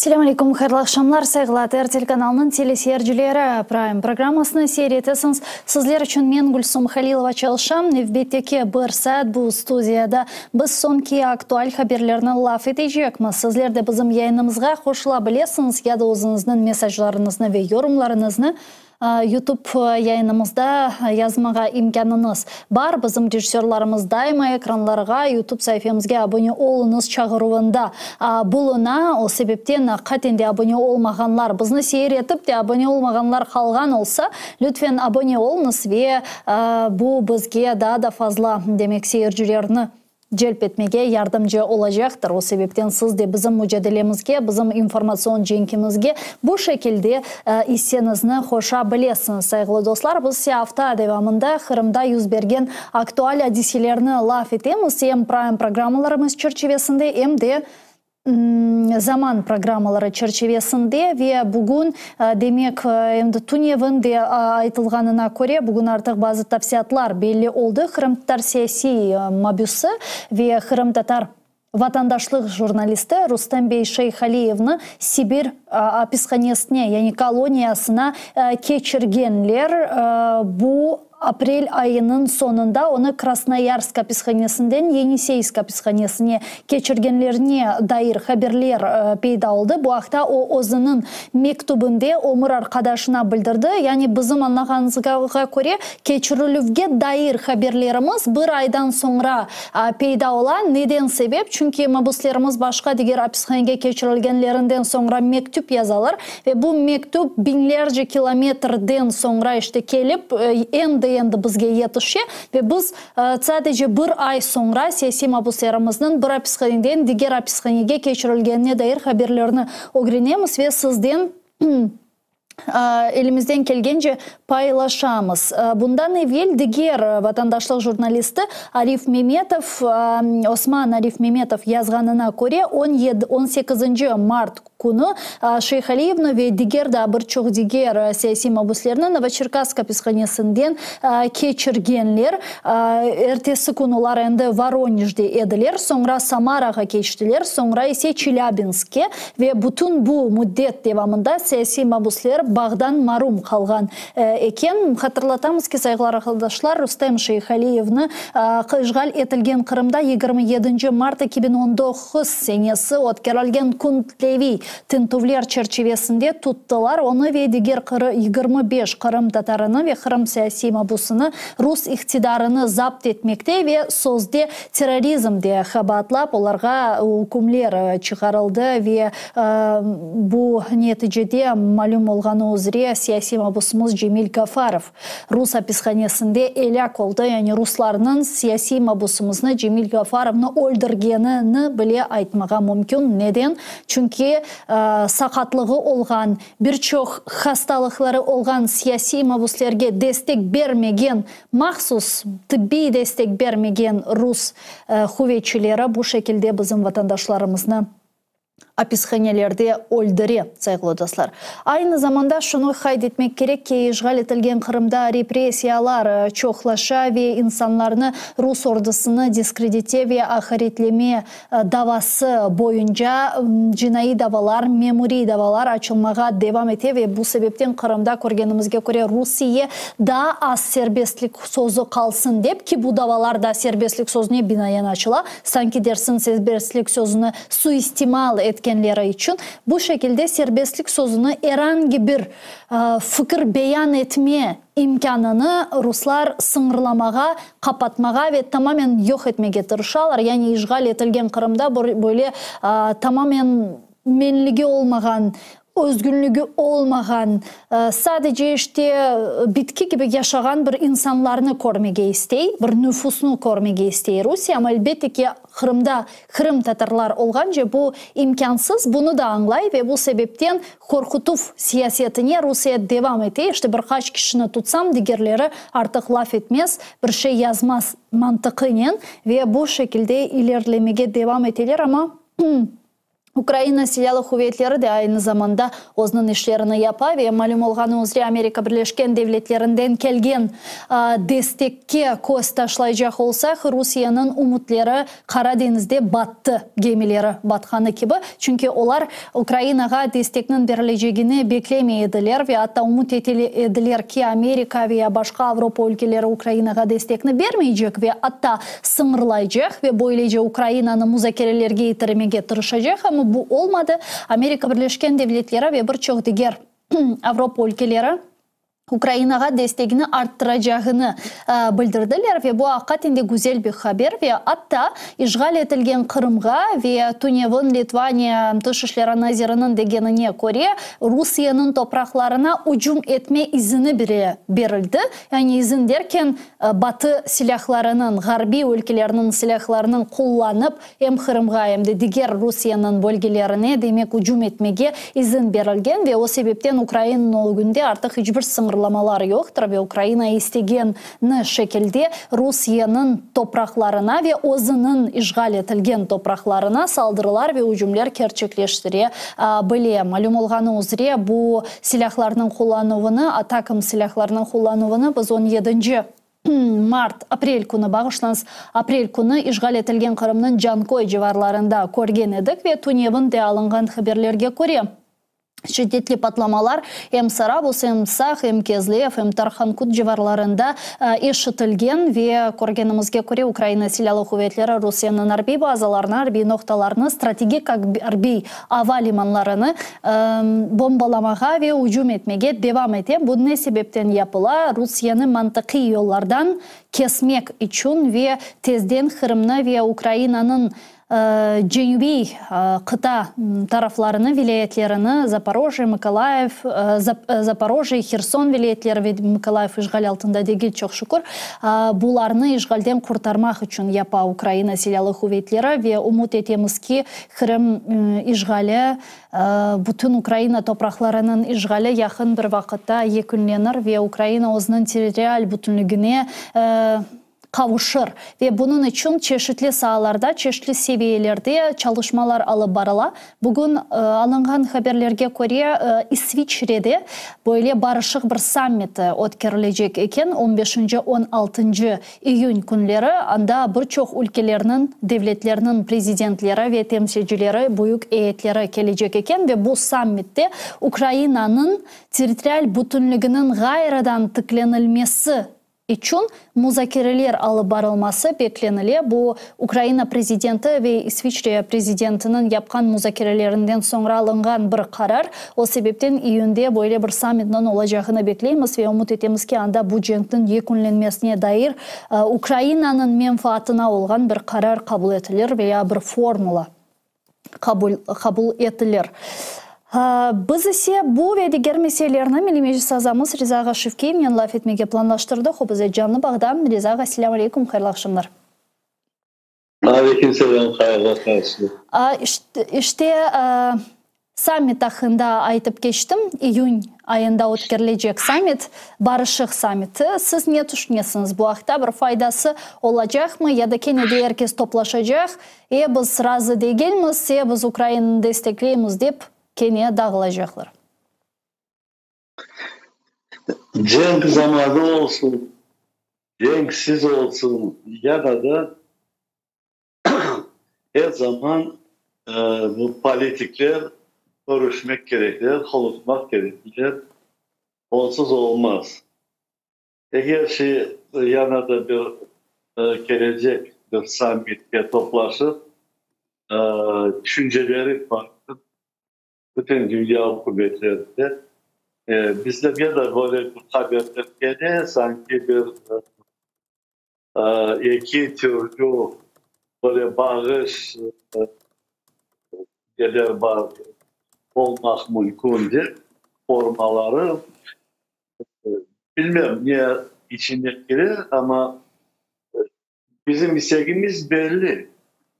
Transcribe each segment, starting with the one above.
Selâm aleyküm, hayırlı aqşamlar, sayğılı ATR telekanalınıñ teleseyircileri. Prime programmasını seyir etesiñiz. Sizler içün men, Gülsum Halilova, çalışam. Nevbetteki bir saat bu studiyada biz soñki aktual haberlerni laf etecekmiz. Sizler de bizim yayınımızğa qoşula bilesiñiz ya da özüñizniñ mesajlarıñıznı ve yorumlarıñıznı YouTube yayınımızda yazmağa imkânıñız bar. Bizim rejissörlarımız daima ekranlarğa YouTube saifemizge abone oluñız çağıruvında buluna. O sebepten aqiqaten de abone olmağanlar, bizni seyir etip de abone olmağanlar qalğan olsa, lütfen abone oluñız ve bu bizge daa da fazla, demek, seyircilerni celp etmege yardımcı olacaqtır. O sebepten siz de bizim mucadelemizge, bizim informatsion cenkimizge bu şekilde isseñizni qoşa bilesiñiz. Sayğılı dostlar, biz ise afta devamında Qırımda yüz bergen aktual adiselerni laf etemiz, em Prime programmalarımız çerçivesinde, em de Zaman programmaları çerçivesinde ve bugün, demek, endi tünevin de aytılğanına köre, bugün artıq bazı tafsilâtlar belli oldı, qırımtatar siyasiy mabüsi ve qırımtatar vatandaşlıq jurnalisti Rustem bey Şeyhaliyevni Sibir apishanesine, yani koloniyasına keçirgenler. Bu aprel ayınıñ soñunda onı Krasnoyarsk apishanesinden Yeniseysk apishanesine keçirgenlerine dair haberler peyda oldı. Bu aqta o özüniñ mektübinde ömür arqadaşına bildirdi. Yani bizim añlağanımızğa köre, keçirilüvge dair haberlerimiz bir aydan soñra peyda ola. Neden sebep? Çünki mabüslerimiz başqa diger apishanege keçirilgenlerinden soñra mektüp yazalar ve bu mektüp biñlerce kilometrden soñra işte kelip, endi-endi bizge yetişe ve biz sadece bir ay soñra siyasiy mabüslerimizniñ bir apishaneden diger apishanege keçirilgenine dair haberlerni ögrenemiz ve sizden elimizden kelgence paylaşamız. Bundan evel diger vatandaşlıq jurnalisti Arif Memetov, Osman Arif Memetov yazğanına köre, 17, 18 mart künü Şeyhaliyevni ve diger daa bir çoq diger siyasiy mabüslerni Novoçerkassk apishanesinden keçirgenler. Ertesi kün olar endi Voronejde ediler, soñra Samarağa keçtiler, soñra ise Çelâbinskke ve bütün bu müddet devamında siyasiy mabüsler bağdan marum qalğan eken. Hatırlatamız ki, sayğılı arqadaşlar, Rustem Şeyhaliyevni işğal etilgen Qırımda 27 mart 2019 senesi ötkerilgen kütleviy tintüvler çerçivesinde tuttılar. Onı ve diger 25 qırımtatarını ve Qırım siyasiy mabüsini rus iqtidarını zapt etmekte ve sözde terrorizmde qabaatlap, olarğa ükümler çıqarıldı ve bu neticede, malüm olğanı üzre, siyasiy mabüsimiz Cemil Gafarov rus apishanesinde elâk oldı. Yani ruslarnıñ siyasiy mabüsimizni Cemil Gafarovnı öldürgenini bile aytmağa mümkün. Neden? Çünki saqatlığı olğan, bir çoq hastalıqları olğan siyasiy mabüslerge destek bermegen, mahsus tıbbiy destek bermegen rus quvetçileri bu şekilde bizim vatandaşlarımıznı apishanelerde öldüre, sayğılı dostlar. Aynı zamanda şunı qayd etmek kerek ki, işğal etilgen Qırımda repressiyalar çoqlaşa ve insanlarnı rus ordusını diskredite ve aqaretleme davası boyunca cinaiy davalar, memuriy davalar açılmağa devam ete ve bu sebepten Qırımda, körgenimizge köre, Rusiye daa az serbestlik sözü qalsın dep, ki bu davalar da serbestlik sözüne binaen açıla, sanki dersin serbestlik sözüni suistimal etkenleri içün, bu şekilde serbestlik sözüni, er angi bir fikir beyan etme imkânını ruslar sıñırlamağa, qapatmağa ve tamamen yoq etmege tırışalar. Yani işğal etilgen Qırımda böyle tamamen menligi olmağan, özgünligi olmağan, sadece işte bitki kibi yaşağan bir insanlarnı körmege istey, bir nüfusnı körmege istey Rusiye. Amma elbette ki, Qırımda qırımtatarlar olğance bu imkânsız, bunı da añlay ve bu sebepten qorqutuv siyasetine Rusiye devam ete, işte bir qaç kişini tutsam, digerleri artıq laf etmez, bir şey yazmaz mantıqınen ve bu şekilde ilerlemege devam eteler, amma. Ukraina Silâlı quvetleri de aynı zamanda özüniñ işlerini yapa ve malüm olğanı üzre Amerika Birleşken Devletlerinden kelgen destekke köz taşlaycaq olsaq, Rusiyeniñ ümütleri Qara deñizde battı, gemileri batqanı kibi, çünki olar Ukrainağa destekniñ berilecegini beklemey ediler ve atta ümüt ete ediler ki, Amerika ve ya başqa Avropa ülkeleri Ukrainağa destekni bermeycek ve atta sıñırlaycaq ve böylece Ukrainanı muzakerelerge itirmege tırışacaq, amma bu olmadı. Amerika Birleşken Devletleri ve bir çoq diger Avropa ülkeleri Ukrainağa destegini arttıracağını bildirdiler ve bu aqiqaten de güzel bir haber ve atta işğal etilgen Qırımğa ve tünevin Litvaniya Tış işleri naziriniñ degenine köre, Rusiyeniñ topraqlarına ücüm etme izini bile berildi. Yani izin derken, Batı silâhlarınıñ, ğarbiy ülkelerniñ silâhlarınıñ qullanıp, em Qırımğa, em de diger Rusiyeniñ bölgelerine, demek, ücüm etmege izin berilgen ve o sebepten Ukrainanıñ ögünde artıq iç bir sıñırlamalar yoqtır ve Ukraina istegeni şekilde Rusiyeniñ topraqlarına ve özüniñ işğal etilgen topraqlarına saldırılar ve ücümler kerçekleştire bile. Malüm olğanı üzre, bu silâhlarnıñ qullanuvını, ATACMS silâhlarınıñ qullanuvını biz on yedinci mart, aprel künü, bağışlañız, aprel künü işğal etilgen Qırımnıñ Canköy civarlarında körgen edik ve tünevin de alınğan haberlerge köre, şiddetli patlamalar em Sarabuz, em Saq, em Kezlev, em Tarhankut civarlarında eşitilgen ve körgenimizge köre, Ukraina Silâlı quvetleri Rusiyeniñ arbiy bazalarını, arbiy noqtalarını, strategik arbiy ava limanlarını bombalamağa ve ücüm etmege devam ete. Bu ne sebepten yapıla? Rusiyeni mantıqiy yollardan kesmek içün ve tezden Qırımnı ve Ukrainanıñ Cenübiy qıta taraflarını, vilâyetlerini, Zaporojye, Mıkolayiv, Zaporojye, Herson vilâyetleri ve Mıkolayiv işğal altında degil, çoq şükür, bularnı işğalden qurtarmaq içün yapa Ukraina Silâlı quvetleri ve ümüt etemiz ki, Qırım işğali, bütün Ukraina topraqlarınıñ işğali yaqın bir vaqıtta yekünlenir ve Ukraina özüniñ territorial bütünligine qavuşır ve bunıñ içün çeşitli saalarda, çeşitli seviyelerde çalışmalar alıp barıla. Bugün alınğan haberlerge köre, İsviçrede böyle barışıq bir sammiti ötkerilecek eken, on beşinci, on altıncı iyün künleri, anda bir çoq ülkelerniñ, devletlerniñ prezidentleri ve temsilcileri, büyük eyetleri kelecek eken ve bu sammitte Ukrainanıñ territorial bütünliginiñ ğayrıdan tiklenilmesi içün muzakereler alıp barılması beklenile. Bu, Ukraina prezidenti ve İsviçre prezidentiniñ yapqan muzakerelerinden soñra alınğan bir qarar. O sebepten iyünde böyle bir sammitniñ olacağını bekleymiz ve ümüt etemiz ki, anda bu cenkniñ yekünlenmesine dair Ukrainanıñ menfaatına olğan bir qarar qabul etilir veya bir formula qabul etilir. Biz ise bu ve diger meselelerni Milliy Meclis azamız Riza ağa Şevkiyevnen laf etmege planlaştırdıq. O bize canlı bağda. Riza ağa, selâm aleykum, hayırlı aqşamlar. Aleyküm selâm, hayırlı aqşamlar. İşte, Sammit aqqında aytıp keçtim, iyün ayında ötkerilecek sammit, barışıq sammiti. Siz ne tüşünesiñiz, bu aqta bir faydası olacaqmı ya da kene de er kes toplaşacaq, e, biz razı degilmiz, e, biz Ukrainanı destekleymiz dep kene dağılacaqlar? Cenk zamanı olsun, cenksiz olsun, ya da Er zaman bu politikler körüşmek kerekler, qonuşmaq kerekler, onsuz olmaz. Eger şi yana da bir kelecek bir sammitke toplaşıp, tüşünceleri farqlı bütün dünya ükümetlerinde bizlerge de böyle bir haberler kele, sanki bir Eki türlü böyle bağış neler bar olmaq mümkün dep, formaları. Bilmem ne içine kirer, amma bizim istegimiz belli.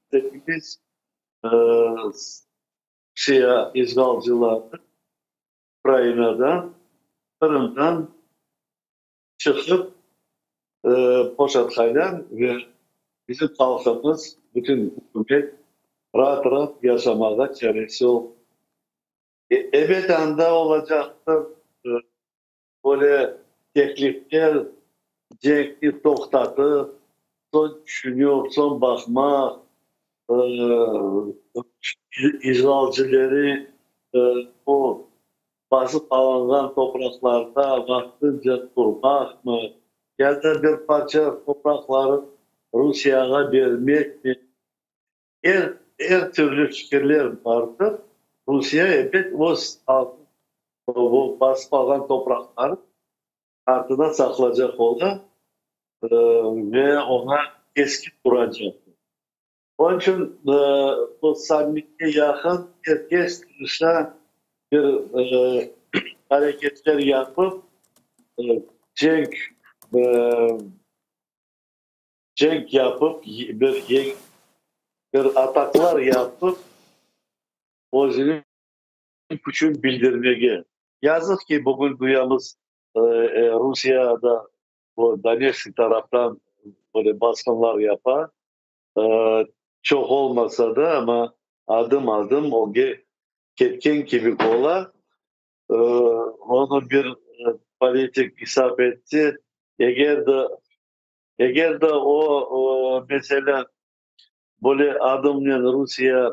İstegimiz şia işğalcılarnı Ukrainadan, Qırımdan çıqıp boşatqaylar ve bizim halqımız, bütün ükümet. Raat-raat yaşamağa çaresi olmaz. Ebet, anda olacaqtır böyle teklifler, cenkni toqtatıp, soñ tüşünüv, soñ baqmaq, işğalcileri bu basıp alınğan topraqlarda vaqtınca turmaqmı, ya da bir parça topraqları Rusiyağa bermekmi? Er, er türlü fikirler bardır. Rusiye ebet öz bu basıp alğan topraqları artına saqlacaq ola ve oña keskin turacaq. Onıñ içün bu sammitke yaqın er kes tırışa bir areketler yapıp, cenk cenk yapıp, bir bir ataklar yapıp, özüniñ küçün bildirmege. Yazıq ki, bugün duyamız, Rusiyada bu Donetsk taraftan böyle basqınlar yapa. Çoq olmasa da, amma adım-adım ögge ketken kibi ola. Onı bir politik isap etti, eger de eger de o, meselâ, böyle adımnen Rusiye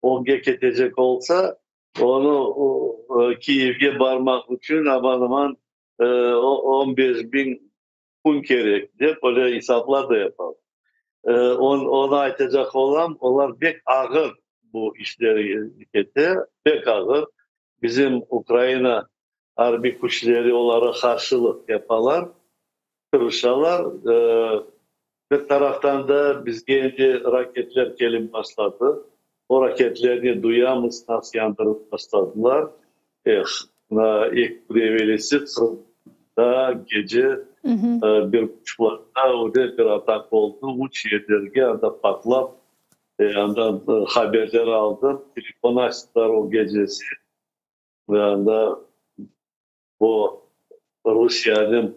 ögge ketecek olsa, onı Kiyevge barmaq içün aman-aman 15 biñ kün kerek, dep öyle isaplar da yapar. Onı aytacaq olam, olar pek ağır bu işler kete, pek ağır. Bizim Ukraina arbiy küçleri olarğa qarşılıq yapalar, tırışalar. Bir taraftan da bizge endi raketler kelip başladı. O raketlerni duyamız, nasıl yandırıp başladılar. Eh, ilk evelisi Qırımda gece bir buçuqlarda öyle bir atak oldı. Üç yerlerge anda patlap, andan haberler aldım. Telefon açtılar o gecesi. Ve anda bu Rusiyeniñ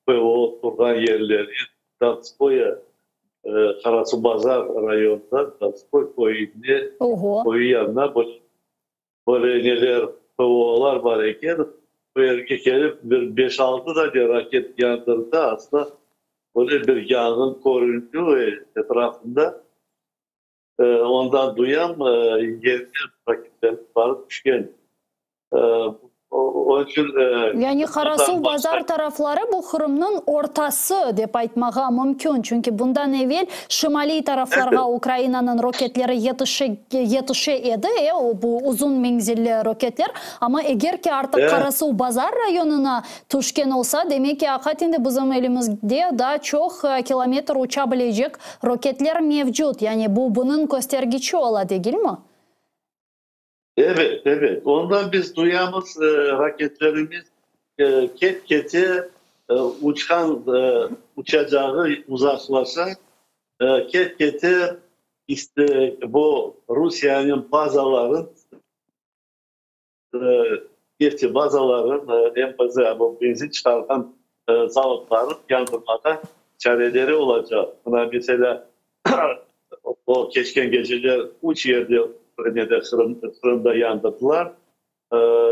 PVO turğan yerleri Donskoye, Qarasuvbazar rayonında Donskoy köyünde, köyü yanına böyle neler PVOlar bar eken. Bu yerge kelip bir beş-altı dane raket yandırdı. Aslında böyle bir yanğın köründü etrafında. Ondan duyam, yerge raketler barıp tüşken. Onıñ içün Yani Qarasuvbazar tarafları bu Qırımnıñ ortası dep aytmağa mümkün. Çünki bundan evel şimaliy taraflarğa Ukrainanıñ roketleri yetişe, yetişe edi, bu uzun menzilli roketler. Amma eger ki artıq Qarasuvbazar rayonına tüşken olsa, demek ki, aqiqaten de bizim elimizde daa çoq kilometr uça bilecek roketler mevcut. Yani bu bunıñ köstergiçi ola, degilmi? Evet, evet. Ondan biz duyamız, raketlerimiz ket-kete uçqan uçacağı uzaqlaşa, ket-kete işte bu Rusiyeniñ bazaların, neft bazaların, NPZ, bu benzin çıqarğan zavodların yandırmağa çareleri olacaq. Mına, meselâ, o keçken geceler üç yerde nede Qırımda yandırdılar.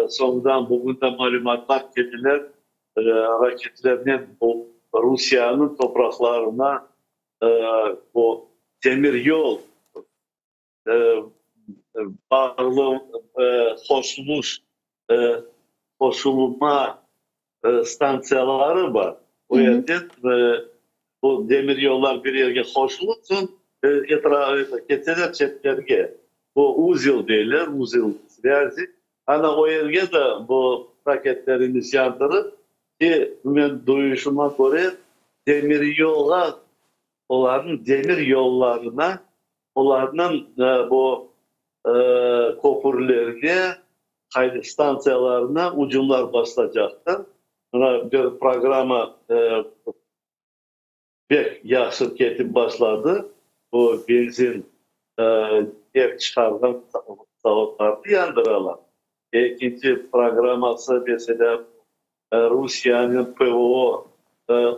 Soñundan bugün de malümatlar keldiler, raketlernen bu Rusiyeniñ topraqlarına bu demir yol bağlı qoşuluş qoşulma stantsiyaları bar. O yerden bu demir yollar bir yerge qoşulıp, soñ keteler çetlerge. Bu uzel deyler, uzel связи. Ana o yerge de bu raketlerimiz yandırıp, ki men duyuşıma köre, demir yolğa, olarnıñ demir yollarına, olarnıñ bu köpürlerge, stantsiyalarına ucumlar başlaycaqtır. Mına bir programma pek yahşı ketip başladı. Bu benzin, neft çıqarğan zavodlarnı yandıralar. Ekinci programması, meselâ, Rusiyeniñ PVO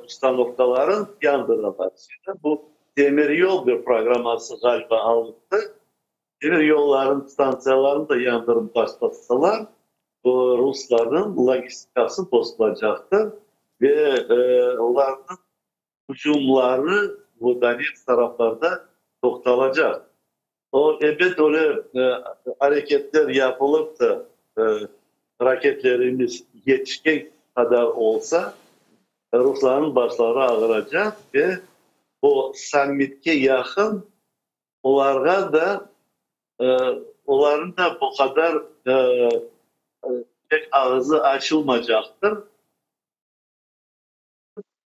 ustanovkaların yandıralar. Şimdi bu demir yol bir programması ğaliba alındı. Demir yollarınıñ stantsiyalarını da yandırıp başlasalar, bu ruslarnıñ logistikası bozulacaqtır ve olarnıñ ucumları bu Donetsk taraflarda toqtalacaq. O, ebet, öyle areketler yapılıp da, raketlerimiz yetişken qadar olsa, ruslarnıñ başları ağıracaq ve o sammitke yaqın olarğa da, olarnıñ da bu qadar pek ağızı açılmacaqtır.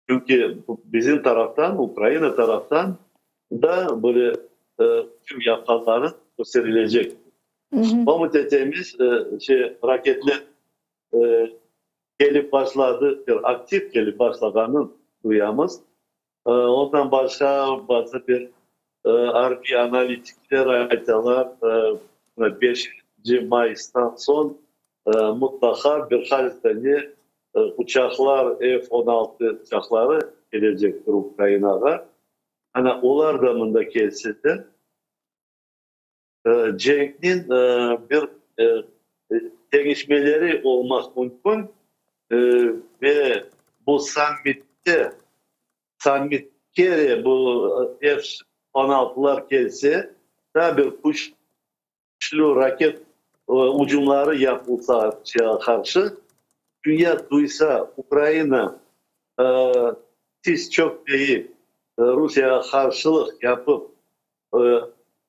Çünki bizim taraftan, Ukraina taraftan da böyle ücüm yapqanları kösterilecek. Ümüt etemiz, şey, raketler kelip başladı, aktiv kelip başlağanını duyamız. Ondan başqa bazı bir arbiy analitikler aytalar, beşinci mayıstan soñ mutlaqa bir qaç dane uçaqlar, F 16 uçaqları kelecektir Ukrainağa. Ana, olar da mında kelseler, cenkniñ bir deñişmeleri olmaq mümkün ve bu sammitte, sammit kere bu F 16lar kelse, daa bir küçlü raket ucumları yapılsa Rusiyege qarşı, dünya duysa, Ukraina tiz çökmeyip, Rusiyege qarşılıq yapıp,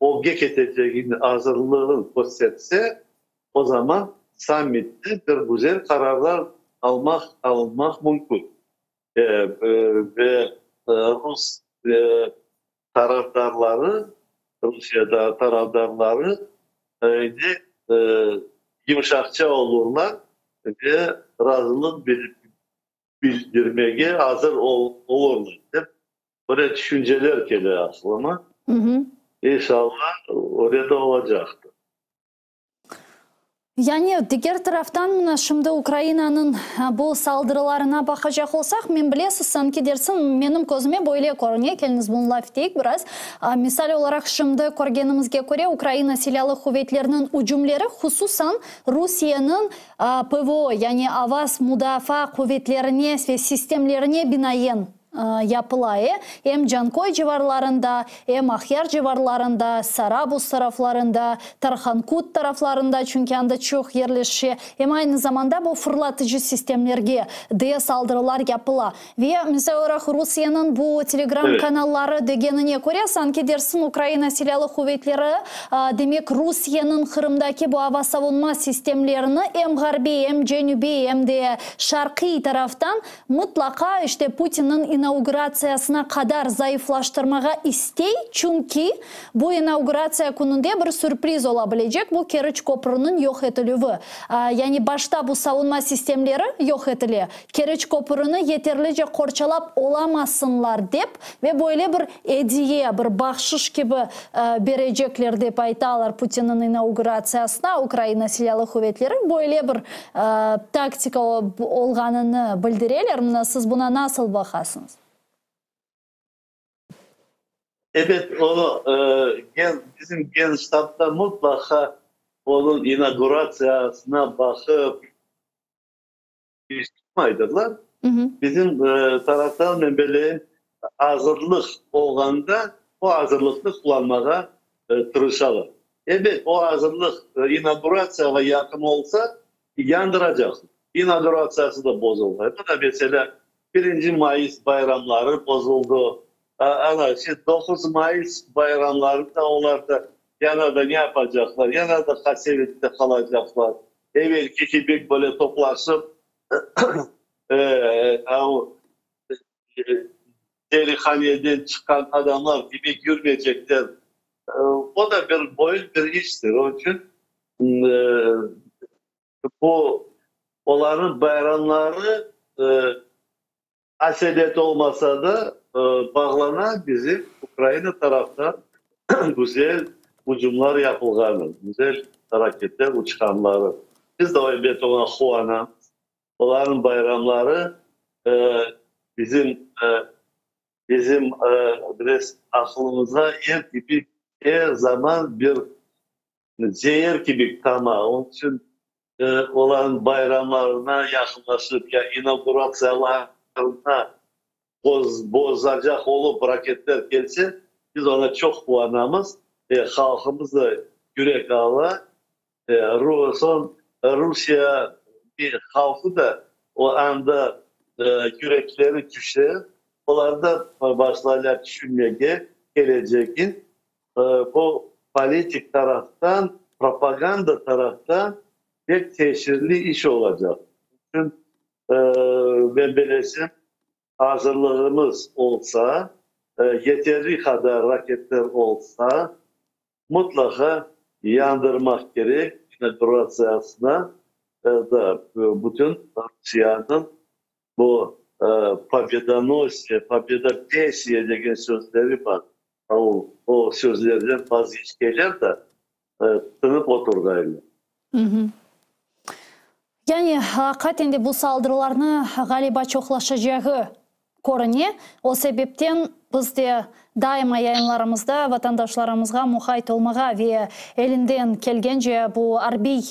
ögge ketecegini azırlığın kösterse, o zaman sammitte bir güzel qararlar almaq alınmaq mümkün. Ve rus tarafdarları, Rusiye tarafdarları de yımşaqça olurlar ve razılıq bildirmege azır olurlar dep, böyle tüşünceler kele aqlıma. İnşallah, öyle de olacaqtır. Yani, diger taraftan, mına şimdi Ukrainanıñ bu saldırılarına baqacaq olsaq, men, bilesiz, sanki dersiñ, menim közüme böyle körüne, keliñiz bunı laf eteyik biraz. Misal olaraq, şimdi körgenimizge köre, Ukraina Silâlı quvetleriniñ ücümleri hususan Rusiyeniñ PVO, yani ava mudafaa quvetlerine ve sistemlerine binaen yapıla, e, em Canköy civarlarında, em Aqyar civarlarında, Sarabuz taraflarında, Tarhankut taraflarında, çünki anda çoq yerleşe, em aynı zamanda bu fırlatıcı sistemlerge de saldırılar yapıla. Ve, misal olaraq, Rusiyeniñ bu Telegram kanalları degenine köre, sanki dersiñ Ukraina Silâlı quvetleri, demek, Rusiyeniñ Qırımdaki bu ava savunma sistemlerini em ğarbiy, em cenübiy, em de şarqiy taraftan mıtlaqa, işte, Putinniñ inauguratsiyasına qadar zayıflaştırmağa istey, çünki bu inauguratsiya kününde bir sürpriz ola bilecek, bu Keriç köprüniñ yoq etilüvi. Yani başta bu savunma sistemleri yoq etile, Keriç köprüni yeterlice qorçalap olamasınlar dep ve böyle bir ediye, bir bahşış kibi berecekler dep aytalar Putinniñ inauguratsiyasına Ukraina Silâlı quvetleri böyle bir taktika olğanını bildireler. Mına siz buna nasıl baqasıñız? Ebet, onı bizim Genştabda mutlaqa onıñ inauguratsiyasına baqıp iş tutmaydırlar. Bizim taraftan, men bileyim, azırlıq olğanda o azırlıqnı qullanmağa tırışalar. Ebet, o azırlıq inauguratsiyağa yaqın olsa, yandıracaqsıñ. İnauguratsiyası da bozuldı. Mına, meselâ, birinci mayıs bayramları bozuldı. Ana, şimdi 9 mayıs bayramları da olar da yana da ne yapacaqlar? Yana da qasevette qalacaqlar. Evelki kibi böyle toplaşıp, delihaneden çıqqan adamlar kibi yürmeycekler. O da bir boyun bir iştir. Onıñ içün bu olarnıñ bayramları aselet olmasa da, bağlana bizim Ukraina taraftan güzel ucumlar yapılğanı, güzel raketler uçqanları. Biz de elbette oña quvanamız. Olarnıñ bayramları bizim biraz aqılımızğa er kibi er zaman bir. Zeer kibi tama. Onıñ içün olarnıñ bayramlarına yaqınlaşıp ya inauguratsiyalarına bozacaq olıp raketler kelse, biz oña çoq quvanamız, halqımız da yürek ala. Soñ Rusiye halqı da o anda yürekleri tüşe, olar da başlaylar tüşünmege kelecegin. Bu politik taraftan, propaganda taraftan pek tesirli iş olacaq. Onıñ içün men belesem, azırlığımız olsa, yeterli qadar raketler olsa, mıtlaqa yandırmaq kerek inauguratsiyasına da bütün Rusiyanıñ bu pobedonosye, pobedobesiye degen sözleri bar. O sözlerden vazgeçkenler de tınıp oturğaylar. Yani, aqiqaten de bu saldırılarnı, ğaliba, çoqlaşacağı körüne. O sebepten biz de daima yayınlarımızda vatandaşlarımızğa muqayt olmağa ve elinden kelgence bu arbiy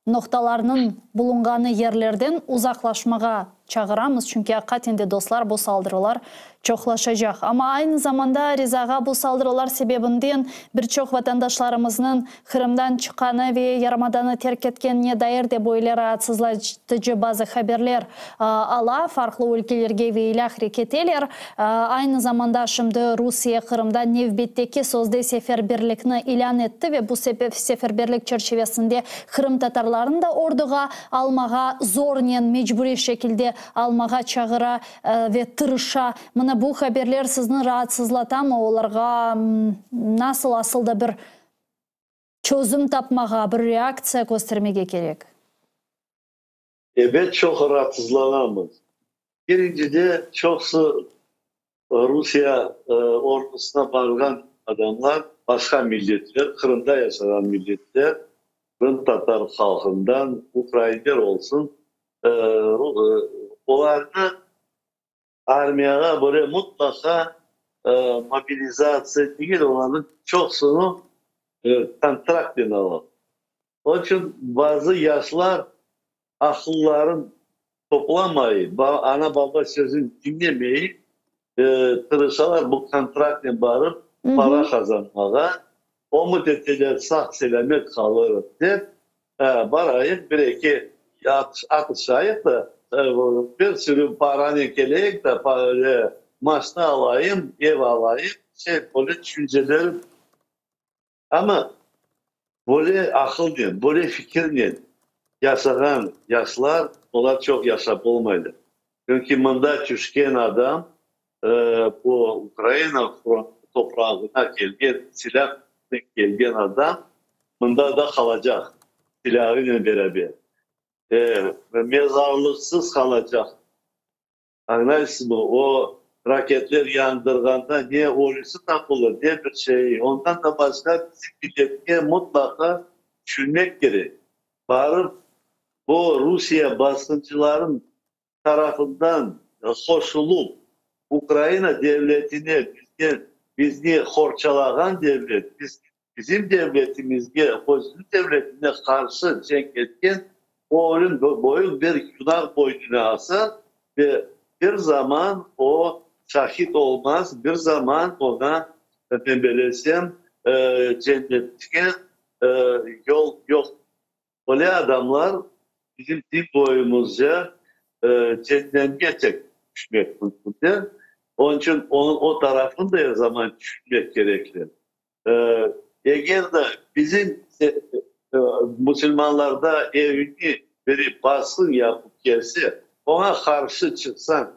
noqtalarnıñ bulunğanı yerlerden uzaqlaşmağa çağıramız, çünki aqiqaten de, dostlar, bu saldırılar çoqlaşacaq. Amma aynı zamanda, Riza ağa, bu saldırılar sebebinden bir çoq vatandaşlarımıznıñ Qırımdan çıqqanı ve yarımadanı terk etkenine dair de böyle raatsızlatıcı bazı haberler ala, farqlı ülkelerge ve ilâhre keteler. Aynı zamanda şimdi Rusiye Qırımda nevbetteki sözde seferberlikni ilân etti ve bu seferberlik çerçivesinde qırımtatarlarnı da orduğa almağa zornen, mecburiy şekilde almağa çağıra ve tırışa. Mına bu haberler sizni raatsızlatamı? Olarğa nasıl asıl da bir çözüm tapmağa, bir reaktsiya köstermege kerek? Ebet, çoq raatsızlanamız. Birincide, çoqusı Rusiye ordusına barğan adamlar başqa milletler, Qırımda yaşağan milletler, qırımtatar halqından, ukrainler olsun, olarnı armiyağa böyle mutlaqa mobilizatsiya degil, olarnıñ çoqusını kontraktnen ala. Onıñ içün bazı yaşlar aqılların toplamayıp, ana-baba sözüni diñlemeyip, tırışalar bu kontraktnen barıp para qazanmağa, ümüt eteler sağ-selâmet qalırıq dep, barayıq, bir-eki atışayıq da, bir sürü paranen keleyik da, maşna alayım, ev alayım, şey, böyle tüşünceler. Amma böyle aqılnen, böyle fikirnen yaşağan yaşlar, olar çoq yaşap olmaylar. Çünki mında tüşken adam, bu Ukraina toprağına kelgen, silâhnen kelgen adam mında da qalacaq silâhınen beraber. Mezarlıqsız qalacaq. Añlaysızmı, o raketler yandırğanda ne ölüsi tapılır, ne bir şey. Ondan da başqa bizim milletke mutlaqa tüşünmek kerek. Barıp bu Rusiye basqıncıların tarafından qoşulıp Ukraina devletine bizden bizni qorçalağan devlet, biz bizim devletimizge, özüniñ devletine qarşı cenk etken o ölüm böyük bir günah boynuna alsa ve bir zaman o şahit olmaz, bir zaman oña, men belesem, cennetke yol yoq. Öyle adamlar bizim din boyumızca cehennemge tek tüşmek mümkündir. Onıñ içün onıñ o tarafını da er zaman tüşünmek kerekli. Eger de bizim musulmanlarda evini biri basqın yapıp kelse, oña qarşı çıqsañ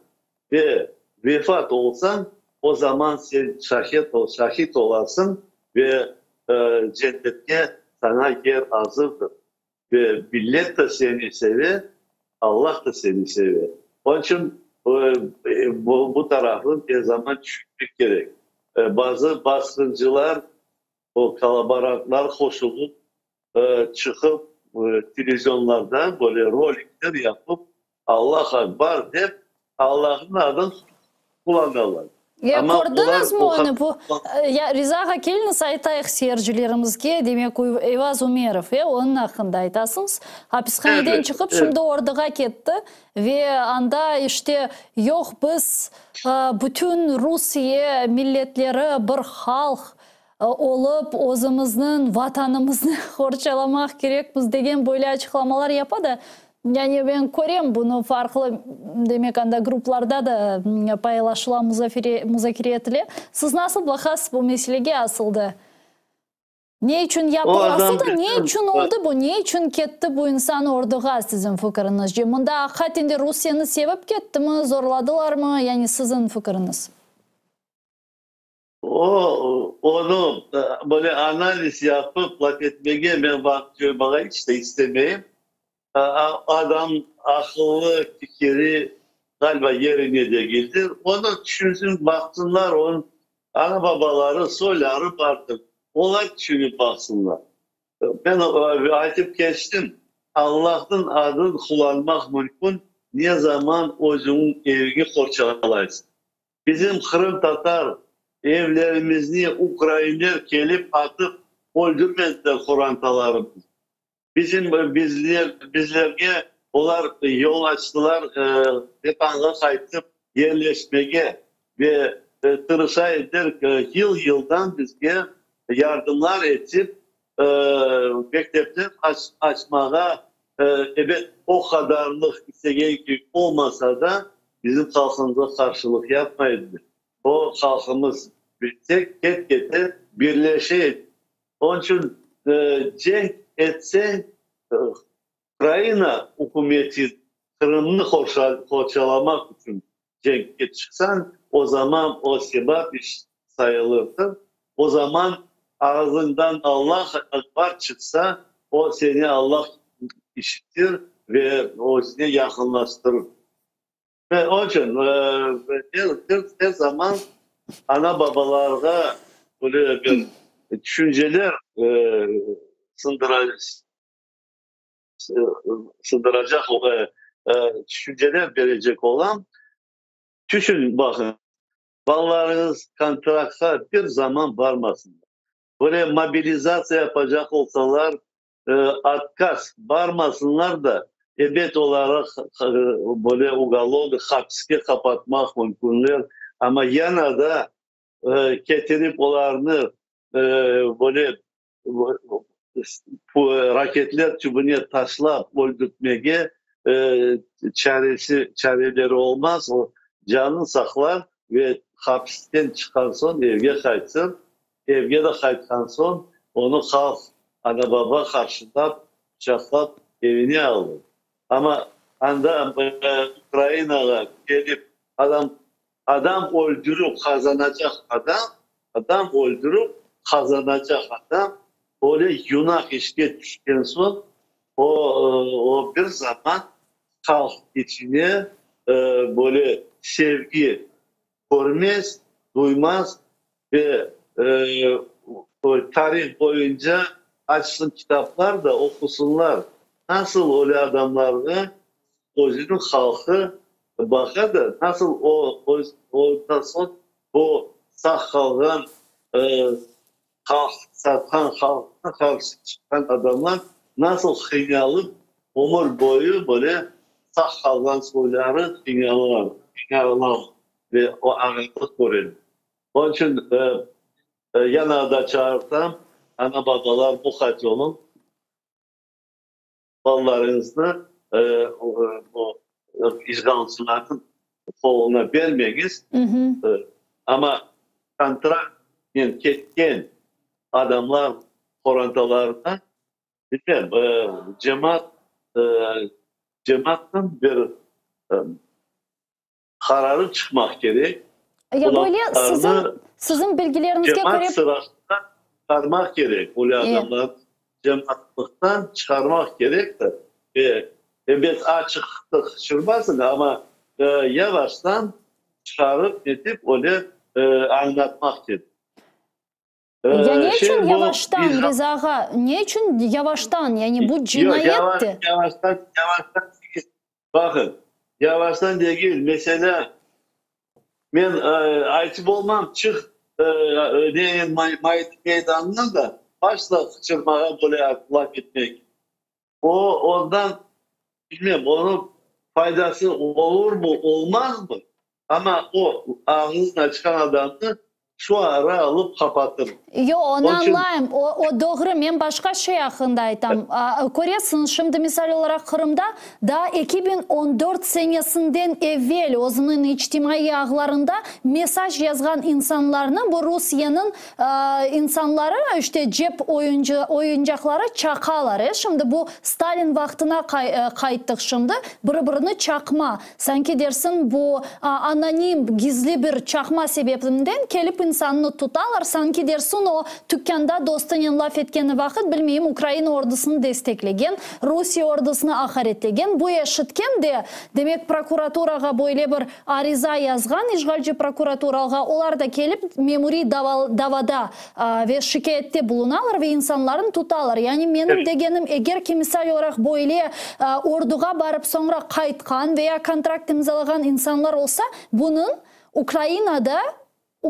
ve vefat olsañ, o zaman sen şahit şahit olasıñ ve cennetke saña yer azırdır. Ve millet de seni seve, Allah da seni seve. Onıñ içün bu tarafını er zaman tüşünmek kerek. Bazı basqıncılar, o kollaborantlar qoşulıp, çıqıp, televizionlarda böyle rolikler yapıp, Allah akbar dep, Allahnıñ adını qullanalar. Ya Amma olar kördiñizmi o onı? Bu, qadar. ya, Riza ağa, keliñiz aytayıq seyircilerimizge, demek, Eyvaz Umerov, e, onıñ aqqında aytasıñız. Apishaneden Evet, çıqıp, evet. şimdi orduğa ketti ve anda, işte, yoq, biz, bütün Rusiye milletleri bir halq olıp, özümizniñ Vatanımıznı qorçalamaq kerekmiz degen böyle açıqlamalar yapa da, yani men körem bunı farqlı, demek, anda gruplarda da paylaşıla, muzakere etile. Siz nasıl baqasız bu meselege asılda? Ne içün O yapı, adam asılda ne bütün içün oldı bu, ne içün ketti bu insan orduğa siziñ fikiriñizce? Mında aqiqaten de Rusiyeni sevip kettimi, zorladılarmı, yani siziñ fikiriñiz? O, onı böyle analiz yapıp laf etmege men vaqıt coymağa iç de istemeyim. Adam aqıllı, fikiri, ğaliba, yerine degildir. Onı tüşünsin, baqsınlar, onıñ ana-babaları, soyları bardır, olar tüşünip baqsınlar. Men aytıp keçtim, Allahnıñ adını qullanmaq mümkün, ne zaman özüñniñ eviñi qorçalaysıñ. Bizim qırımtatar evlerimizni ukrainler kelip atıp öldürmediler qorantalarımıznı. Bizim bizler bizlerge olar yol açtılar Vetanğa qaytıp yerleşmege ve tırışa ediler yıl yıldan bizge yardımlar etip mektepler açmağa ebet o qadarlıq istegen kibi olmasa da bizim halqımızğa qarşılıq yapmay ediler. O halqımız bilsek ket-kete birleşe edi. Onıñ içün cenk etseñ Ukraina ükümeti Qırımnı qorçalamaq içün cenkke çıqsañ, o zaman o sebap iş sayılırdır. O zaman ağzıñdan Allah akbar çıqsa, o seni Allah işitir ve özüne yaqınlaştırır. Ve onıñ içün er zaman ana-babalarğa böyle bir tüşünceler sındıracaq tüşünceler berecek olam. Tüşün baqıñ, balalarıñız kontraktqa bir zaman barmasınlar. Böyle mobilizatsiya yapacaq olsalar, Otkaz, barmasınlar da, ebet oları böyle ugolovnıy hapiske qapatmaq mümkünler, amma yana da ketirip olarnı böyle raketler tübüne taşlap öldürtmege çaresi, çareleri olmaz, o canını saqlar ve hapisten çıqqan soñ evge qaytsın. Evge de qaytqan soñ, onı halq, ana-baba qarşılap, quçaqlap evine aldı. Amma anda Ukrainağa kelip adam adam öldürip qazanacaq adam, adam öldürip qazanacaq adam öyle günah işke tüşken soñ, o, o bir zaman halq içine böyle sevgi körmez, duymaz ve tarih boyunca açsın kitaplar da, oqusınlar, nasıl öyle adamlarğa özüniñ halqı baqa da, nasıl o, ondan soñ bu sağ qalğan halq, satqan halqına qarşı çıqqan adamlar nasıl qıynalıp, ömür boyu böyle sağ qalğan soyları qıynalar ve o ağırlıq köreli. Onıñ içün yana da çağırtam, ana-babalar muqayt oluñ, balalarıñıznı bu işğalcılarnıñ qoluna bermeñiz. Amma kontraktnen ketken adamlar qorantalarına, bilmem, cemaat, cemaatnıñ bir Qararı çıqmaq kerek. Ya böyle siziñ, siziñ bilgileriñizge köre. Cemaat sırasından çıqarmaq kerek. Öyle adamlarnı cemaatlıqtan çıqarmaq kerek de. Ebet, açıqta çıqarmasıñ, amma yavaştan çıqarıp netip öyle añlatmaq kerek. Ya ne içün yavaştan, Riza ağa, ne içün yavaştan, yani bu cinayet de. Yavaştan, yavaştan degil, baqın, yavaştan degil, meselâ. Men aytıp olmam, çıq Lenin meydanına da başla qıçırmağa böyle laf etmek. O, ondan, bilmem, onıñ faydası olurmı, olmazmı, amma o, ağzını açqan adamnı şu ara alıp qapatır. Yoq, onı añlayım, o, o doğru, men başqa şey aqqında aytam. Köresiñiz, şimdi misal olaraq Qırımda daa 2014 senesinden evel özüniñ içtimaiy ağlarında mesaj yazğan insanlarnı bu Rusiyeniñ insanları, işte, cep oyuncı, oyuncaqları çaqalar, e, şimdi bu Stalin vaqtına qayttıq şimdi, biri-birini çaqma. Sanki dersiñ, bu anonim, gizli bir çaqma sebebinden kelip insannı tutalar, sanki dersiñ, o, tükkânda dostunen laf etkeni vaqıt, bilmeyim, Ukraina ordusını desteklegen, Rusiye ordusını aqaretlegen. Bu eşitken de, demek, prokuraturağa böyle bir ariza yazğan, işğalci prokuraturağa, olar da kelip memuriy davada ve şikâyette bulunalar ve insanlarnı tutalar. Yani menim degenim, eger ki, misal olaraq, böyle orduğa barıp soñra qaytqan veya kontrakt imzalağan insanlar olsa, bunıñ Ukrainada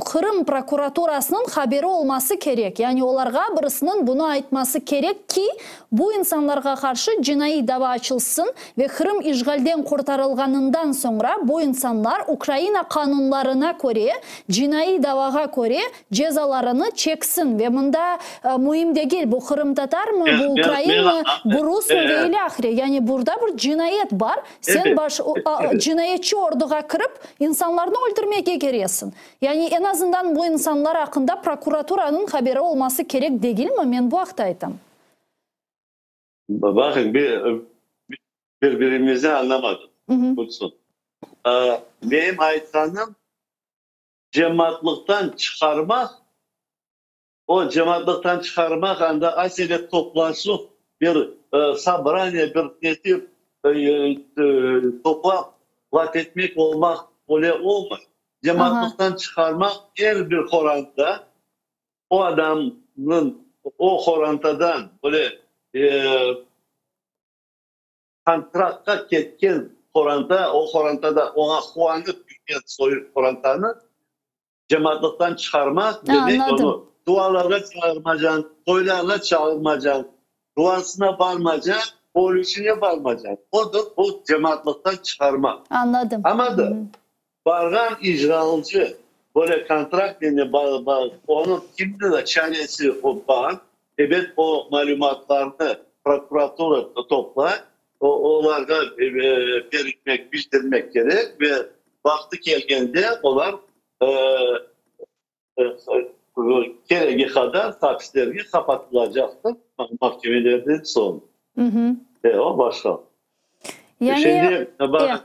Qırım prokuraturasınıñ haberi olması kerek. Yani olarğa birisiniñ bunı aytması kerek ki, bu insanlarğa qarşı cinaiy dava açılsın ve Qırım işğalden qurtarılğanından soñra bu insanlar Ukraina qanunlarına köre, cinaiy davağa köre cezalarını çeksin. Ve mında müim degil, bu qırımtatarmı, bu ukrainmi, bu rusmı ve ilâhre. Yani burada bir cinayet bar, sen baş, cinayetçi orduğa kirip, insanlarnı öldürmege keresiñ. Yani eñ azından bu insanlar aqqında prokuraturanıñ haberi olması kerek degilmi, men bu aqta aytam. Baqıñ, bir-birimizni añlamadıq, Gülsum. Menim aytqanım, cemaatlıqtan çıqarmaq, o cemaatlıqtan çıqarmaq, anda acele toplaşuv, bir sobraniye, bir nedir, toplap laf etmek olmaq öyle olmay. Cemaatlıqtan çıqarmaq er bir qoranta, o adamnıñ o qorantadan böyle kontraktqa ketken qoranta, o qorantada oña quvanıp yürgen soyu qorantanı cemaatlıqtan çıqarmaq, demek, onı dualarğa çağırmacañ, toylarğa çağırmacañ, duasına barmacañ, ölüsine barmacañ. Odır bu cemaatlıqtan çıqarmaq. Añladım. Amma da barğan işğalcı böyle kontrakt ile onıñ kimde de çaresi bar, ebet, o malümatlarnı prokuratura toplay, olarğa bermek, bildirmek kerek ve vaqtı kelgende olar keregi qadar hapislerge qapatılacaqtır mahkemelerden soñ. O başqa. Yani, Şimdi, baq,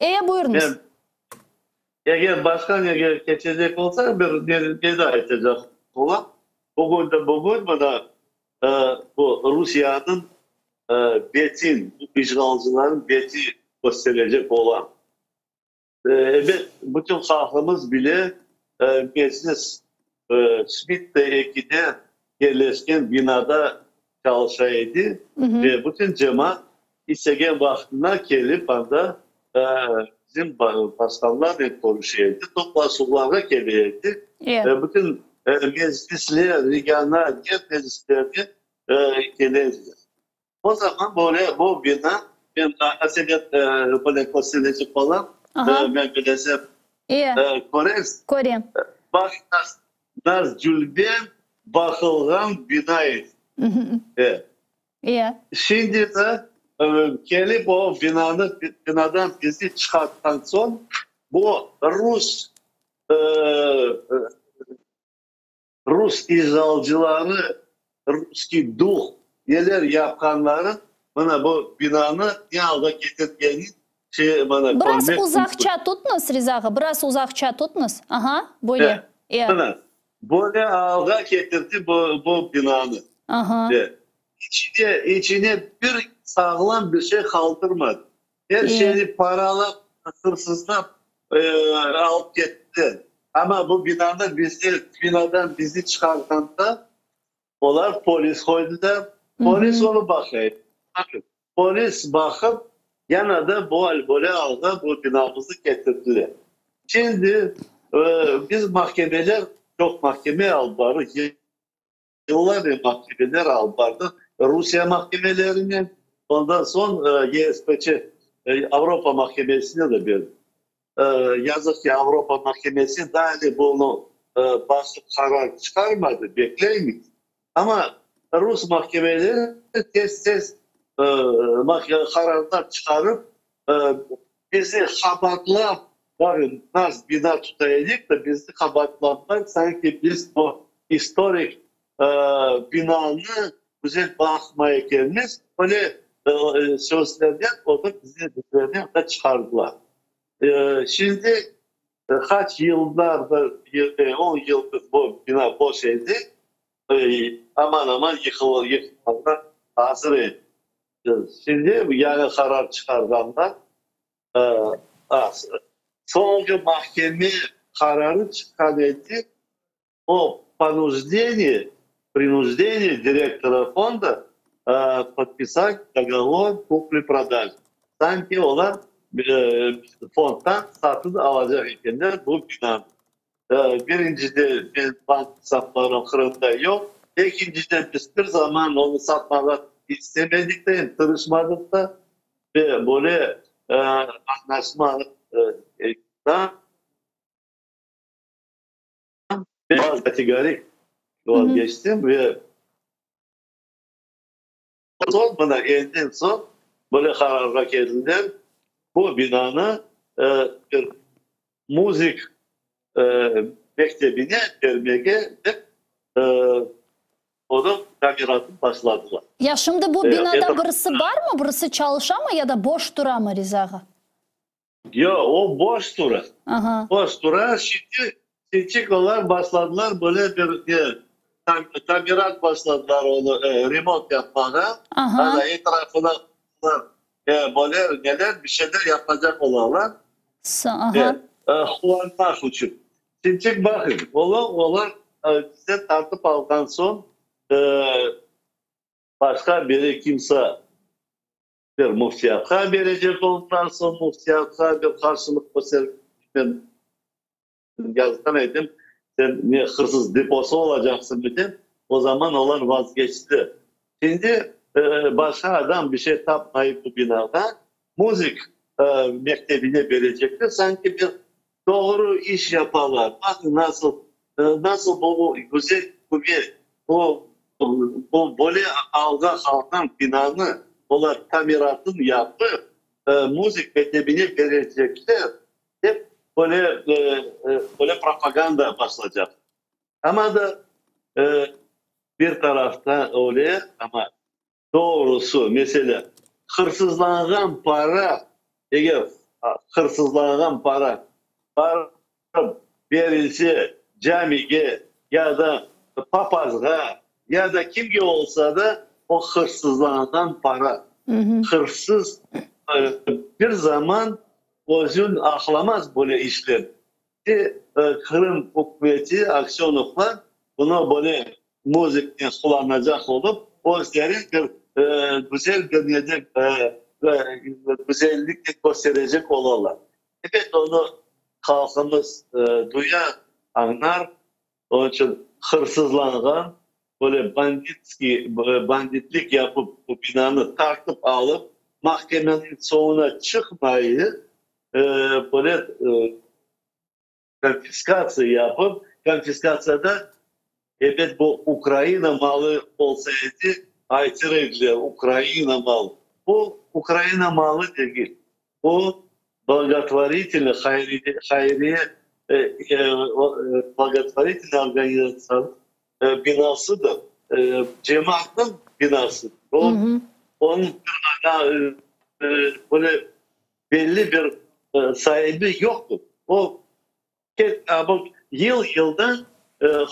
E, buyurıñız. Eger başqa nege keçecek olsa, bir ne de aytacaq olam. Bugün de bugün mına bu Rusiyeniñ betin, bu işğalcılarnıñ beti kösterecek olam. Ebet, bütün halqımız bile Meclis Şmidt ekide yerleşken binada çalışa edi ve bütün cemaat istegen vaqtına kelip anda bizim başqanlarnen körüşe edi, toplaşuvlarğa kele edi. Bütün meclisler, regional, yer meclislerge kele ediler. O zaman böyle bu bina, men aselet böyle kösterecek olam, men bilesem, köresiz? Körem. Baq, nas cülben baqılğan bina edi. Şimdi de kelip o binanı, binadan bizi çıqartqan soñ, bu rus, Rus işğalcıları, russkiy duh neler yapqanları, mına bu binanı ne alğa ketirgeni şey mına Biraz körmek mümkün. uzaqça tutñız, Riza ağa, biraz uzaqça tutñız. Aha, böyle. E. Mına, böyle alğa ketirdi bu, bu binanı. Aha. E. İçine, içine bir sağlam bir şey qaldırmadı. Er şeyni paralap, hırsızlap alıp kettiler. Amma bu binanı bizni, binadan bizni çıqarğanda, olar polis qoydılar. Polis onı baqa edi. Bakın, polis baqıp, yana da bu böyle alğa bu binamıznı ketirdiler. Şimdi biz mahkemeler, çoq mahkeme alıp bardıq, yıllarnen mahkemeler alıp bardıq, Rusiye mahkemelerinen, ondan soñ YSPÇ, Avropa mahkemesine de berdik. Yazıq ki, Avropa mahkemesi daa de bunı basıp qarar çıqarmadı, bekleymiz. Amma rus mahkemeleri tez-tez qararlar çıqarıp, bizi qabatlap, bakın, nas bina tuta edik de, bizi qabatlaplar, sanki biz o istorik binanı güzel baqmay ekenmiz, öyle sözlernen onı bizi bizlerni çıqardılar. Şimdi qaç yıllardır, on yıldır bu bina boş edi, aman-aman yıqılmağa azır edi. Şimdi yañı qarar çıqarğanlar, soñki mahkeme qararı çıqqan edi, o ponujdeniye, prinujdeniyye direktora fonda podpisat dogovor kupli-prodajı, sanki olar fonddan satın alacaq ekenler bu binanı. Birincide, benim bank esaplarım Qırımda yoq. Ekinciden, biz bir zaman onı satmağa istemedik de, tırışmadıq da ve böyle añlaşma kategorik vazgeçtim ve soñ, mına endin soñ böyle qararğa keldiler, bu binanı bir muzik mektebine bermege dep, onıñ tamiratını başladılar. Ya şimdi bu binada birisi barmı, birisi çalışamı ya da boş turamı, Riza ağa? Yoq, o boş tura. Boş tura. Şimdi, şimdi olar başladılar böyle bir ne, tamirat başladılar onı, remont yapmağa. Ana, etrafına böyle neler, bir şeyler yapacaq olalar. Qullanmaq içün. Şimdi baqıñ, olar, olar bizden tartıp alğan soñ, başqa biri kimse Bir müftiyatqa berecek oldılar, soñ müftiyatqa bir qarşılıq kösterip, men yazğan edim, sen ne hırsız deposı olacaqsıñ dep, o zaman olar vazgeçti. Şimdi başqa adam bir şey tapmayıp bu binağa, muzik mektebine berecekler, sanki bir doğru iş yapalar. Baqıñ nasıl, nasıl bu güzel küme, bu Bu böyle alda qalğan binanı olar tamiratın yapıp, muzik mektebine berecekler, dep böyle böyle propaganda başlacaq. Amma da bir tarafta öyle, amma Doğrusı, meselâ, hırsızlanğan para, eger hırsızlanğan para barıp berilse camige ya da papazğa, ya da kimge olsa da, o hırsızlanğan para. Hırsız bir zaman özün aqlamaz böyle işler. Qırım ükümeti, Aksönovlar bunı böyle muziknen qullanacaq olıp, özleri bir güzel bir nede güzelliknen kösterecek olalar. Ebet, onı halqımız duyar, añlar. Onıñ içün hırsızlanğan, böyle banditskiy, banditlik yapıp bu binanı tartıp alıp, mahkemeniñ soñuna çıqmayıp, böyle konfiskatsiya yapıp, konfiskatsiyada, ebet, bu Ukraina malı olsa edi, aytır ediler, Ukraina malı. Bu Ukraina malı degil, bu blagotvoritelnıy, hayriye, blagotvoritelnıy organizatsiyanıñ binasıdır, cemaatnıñ binasıdır. O, onıñ böyle belli bir saibi yoqtır. O, yıl yıldan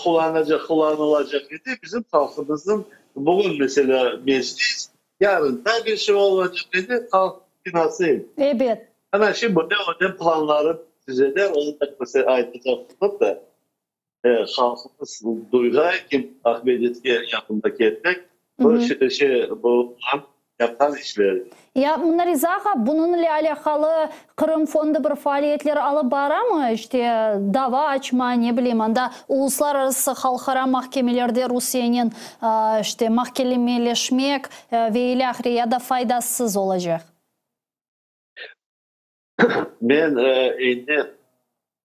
qullanacaq, qullanılacaq edi. Bizim halqımıznıñ bugün, meselâ, Meclis, yarın da bir şey olacaq edi, halq binası edi. Ebet. Ana şimdi böyle öyle planları tüzeler, onı da mesela aytacaq olıp da, halqımız duyğay ki, Aqmescitke yaqında ketmek, bu şey, bu plan. Yapqan işleri. Ya, mına Riza ağa, bunıñ ile alâqalı Qırım Fondu bir faaliyetler alıp baramı? İşte, dava açma, ne bileyim, anda uluslararası, halqara mahkemelerde Rusiyenen, işte, mahkelemeleşmek ve ilâhre, ya da faydasız olacaq? Men endi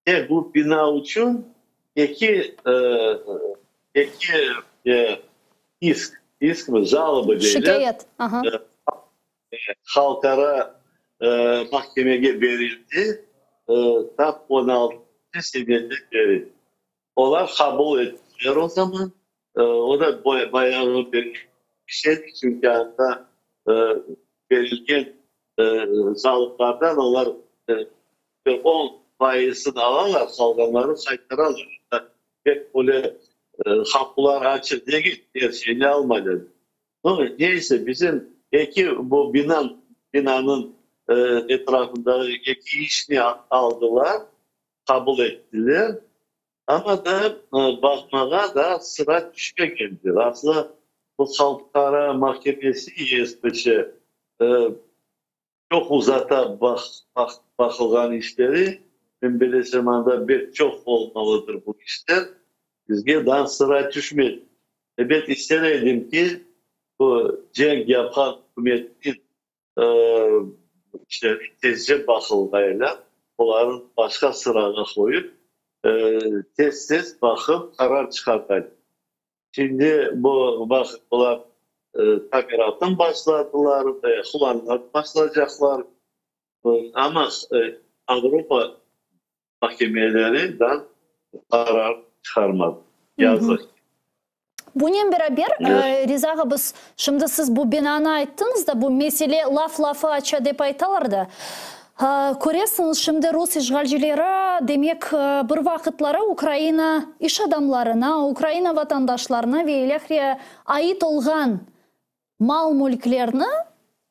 tek bu bina içün eki eki isk, iskmi, jaloba deyler. Şikâyet, aha. Halqara mahkemege berildi, tap on altıncı seneden beri. Olar qabul ettiler o zaman. O da bayağı bir şey, çünki anda berilgen zalıqlardan olar bir on fayızını alalar, qalğanları qaytaralar. Pek böyle qapular açıq degil, er şeyni almaylar. No, neyse, bizim eki bu bina, binanıñ etrafında eki işni aldılar, qabul ettiler, amma da baqmağa da sıra tüşmegendir. Aslı bu halqara mahkemesi YSPÇ çoq uzata baqılğan işleri, men bilesem, anda pek çoq olmalıdır bu işler, bizge daa sıra tüşmedi. Ebet, ister edim ki, bu cenk yapqan ükümetniñ işleri tezce baqılğaylar, olarnı başqa sırağa qoyıp, tez-tez baqıp qarar çıqarğaylar. Şimdi bu vaqıt olar tamiratın başladılar, qullanıp başlaycaqlar, amma Avropa mahkemeleri da qarar çıqarmadı, yazıq ki. Bunen beraber, Riza ağa, biz şimdi siz bu binanı ayttıñız da, bu mesele laf lafı aça dep aytalar da. Köresiñiz, şimdi rus işğalcileri, demek, bir vaqıtları Ukraina iş adamlarına, Ukraina vatandaşlarına ve ilâhre ait olğan mal-mülklerni,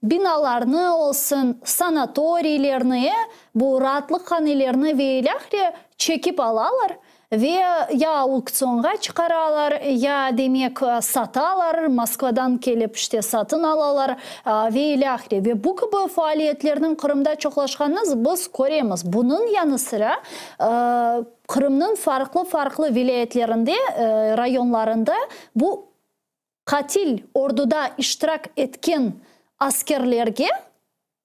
binalarnı olsun, sanatoriylerni, bu raatlıqhanelerni ve ilâhre çekip alalar ve ya auktsionğa çıqaralar, ya, demek, satalar, Moskvadan kelip, işte, satın alalar ve ilâhre. Ve bu kibi faaliyetlerniñ Qırımda çoqlaşqanını biz köremiz. Bunıñ yanı sıra, Qırımnıñ farqlı-farqlı vilâyetlerinde, rayonlarında bu qatil orduda iştirak etken askerlerge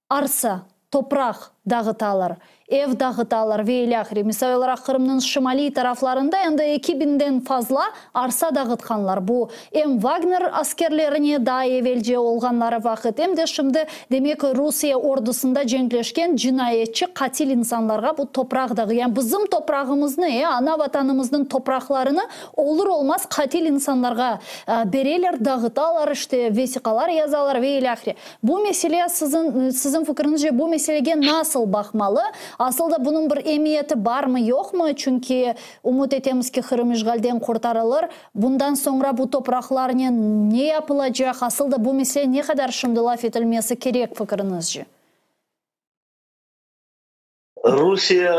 arsa, topraq dağıtalar, ev dağıtalar ve ilâhre. Misal olaraq, Qırımnıñ şimaliy taraflarında endi 2000-den fazla arsa dağıtqanlar. Bu, em Vagner askerlerine daa evelce olğanları vaqıt, em de şimdi, demek, Rusiye ordusında cenkleşken cinayetçi, qatil insanlarğa bu topraq dağı, yani bizim toprağımıznı, ana Vatanımıznıñ topraqlarını Olur-olmaz qatil insanlarğa bereler, dağıtalar, işte, vesiqalar yazalar ve ilâhre. Bu mesele siziñ, siziñ fikriñizce, bu meselege nasıl baqmalı? Asıl da bunıñ bir emiyeti barmı, yoqmı? Çünki ümüt etemiz ki, Qırım işğalden qurtarılır. Bundan soñra bu topraqlarnen ne yapılacaq? Asıl da bu mesele ne qadar şimdi laf etilmesi kerek, fikriñizce? Rusiye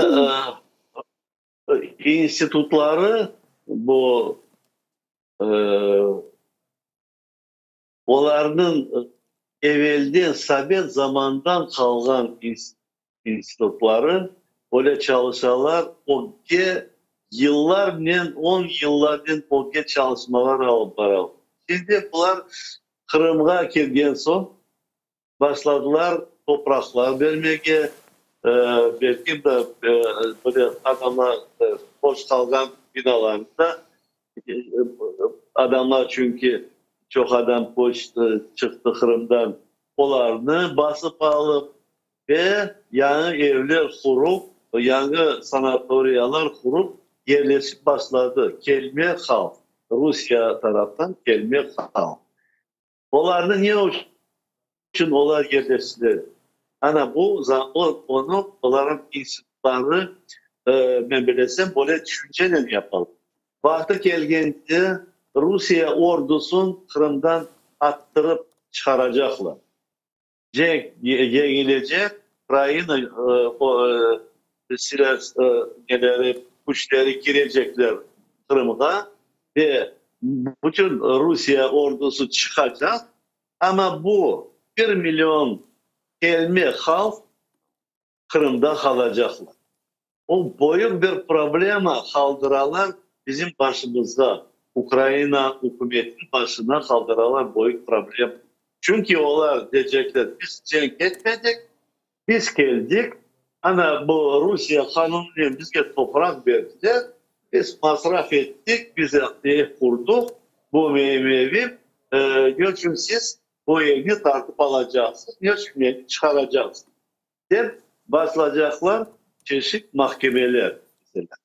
İnstitutları bu, olarnıñ evelden, sovet zamandan qalğan institutları öyle çalışalar, ögge yıllarnen, on yıllarnen ögge çalışmalar alıp baralar. Şimdi bular Qırımğa kelgen soñ Başladılar topraqlar bermege, belki de böyle adamlar boş qalğan binalarnı da, adamlar çünki çoq adam köçti, çıqtı Qırımdan, olarnı basıp alıp ve yañı evler qurup, yañı sanatoriyalar qurup yerleşip başladı kelme halq, Rusiye taraftan kelme halq. Olarnı ne içün olar yerleştiler? Ana bu onı olarnıñ institutları, men bilesem, böyle tüşüncenen yapalar. Vaqtı kelgende Rusiye ordusın Qırımdan attırıp çıqaracaqlar. Cenk yeñilecek, Ukraina silâ neleri, küçleri kirecekler Qırımğa ve bütün Rusiye ordusı çıqacaq. Amma bu. Bir million kelme halq Qırımda qalacaqlar. O böyük bir problema qaldıralar bizim başımızğa, Ukraina ükümetiniñ başına qaldıralar böyük problema. Çünki olar deycekler, biz cenk etmedik, biz keldik, ana bu Rusiye qanunınen bizge topraq berdiler, biz masraf ettik, biz ev qurduq, bu evi, ne içün siz bu evni tartıp alacaqsız, ne içün meni çıqaracaqsız, dep başlacaqlar çeşit mahkemeler, meselâ.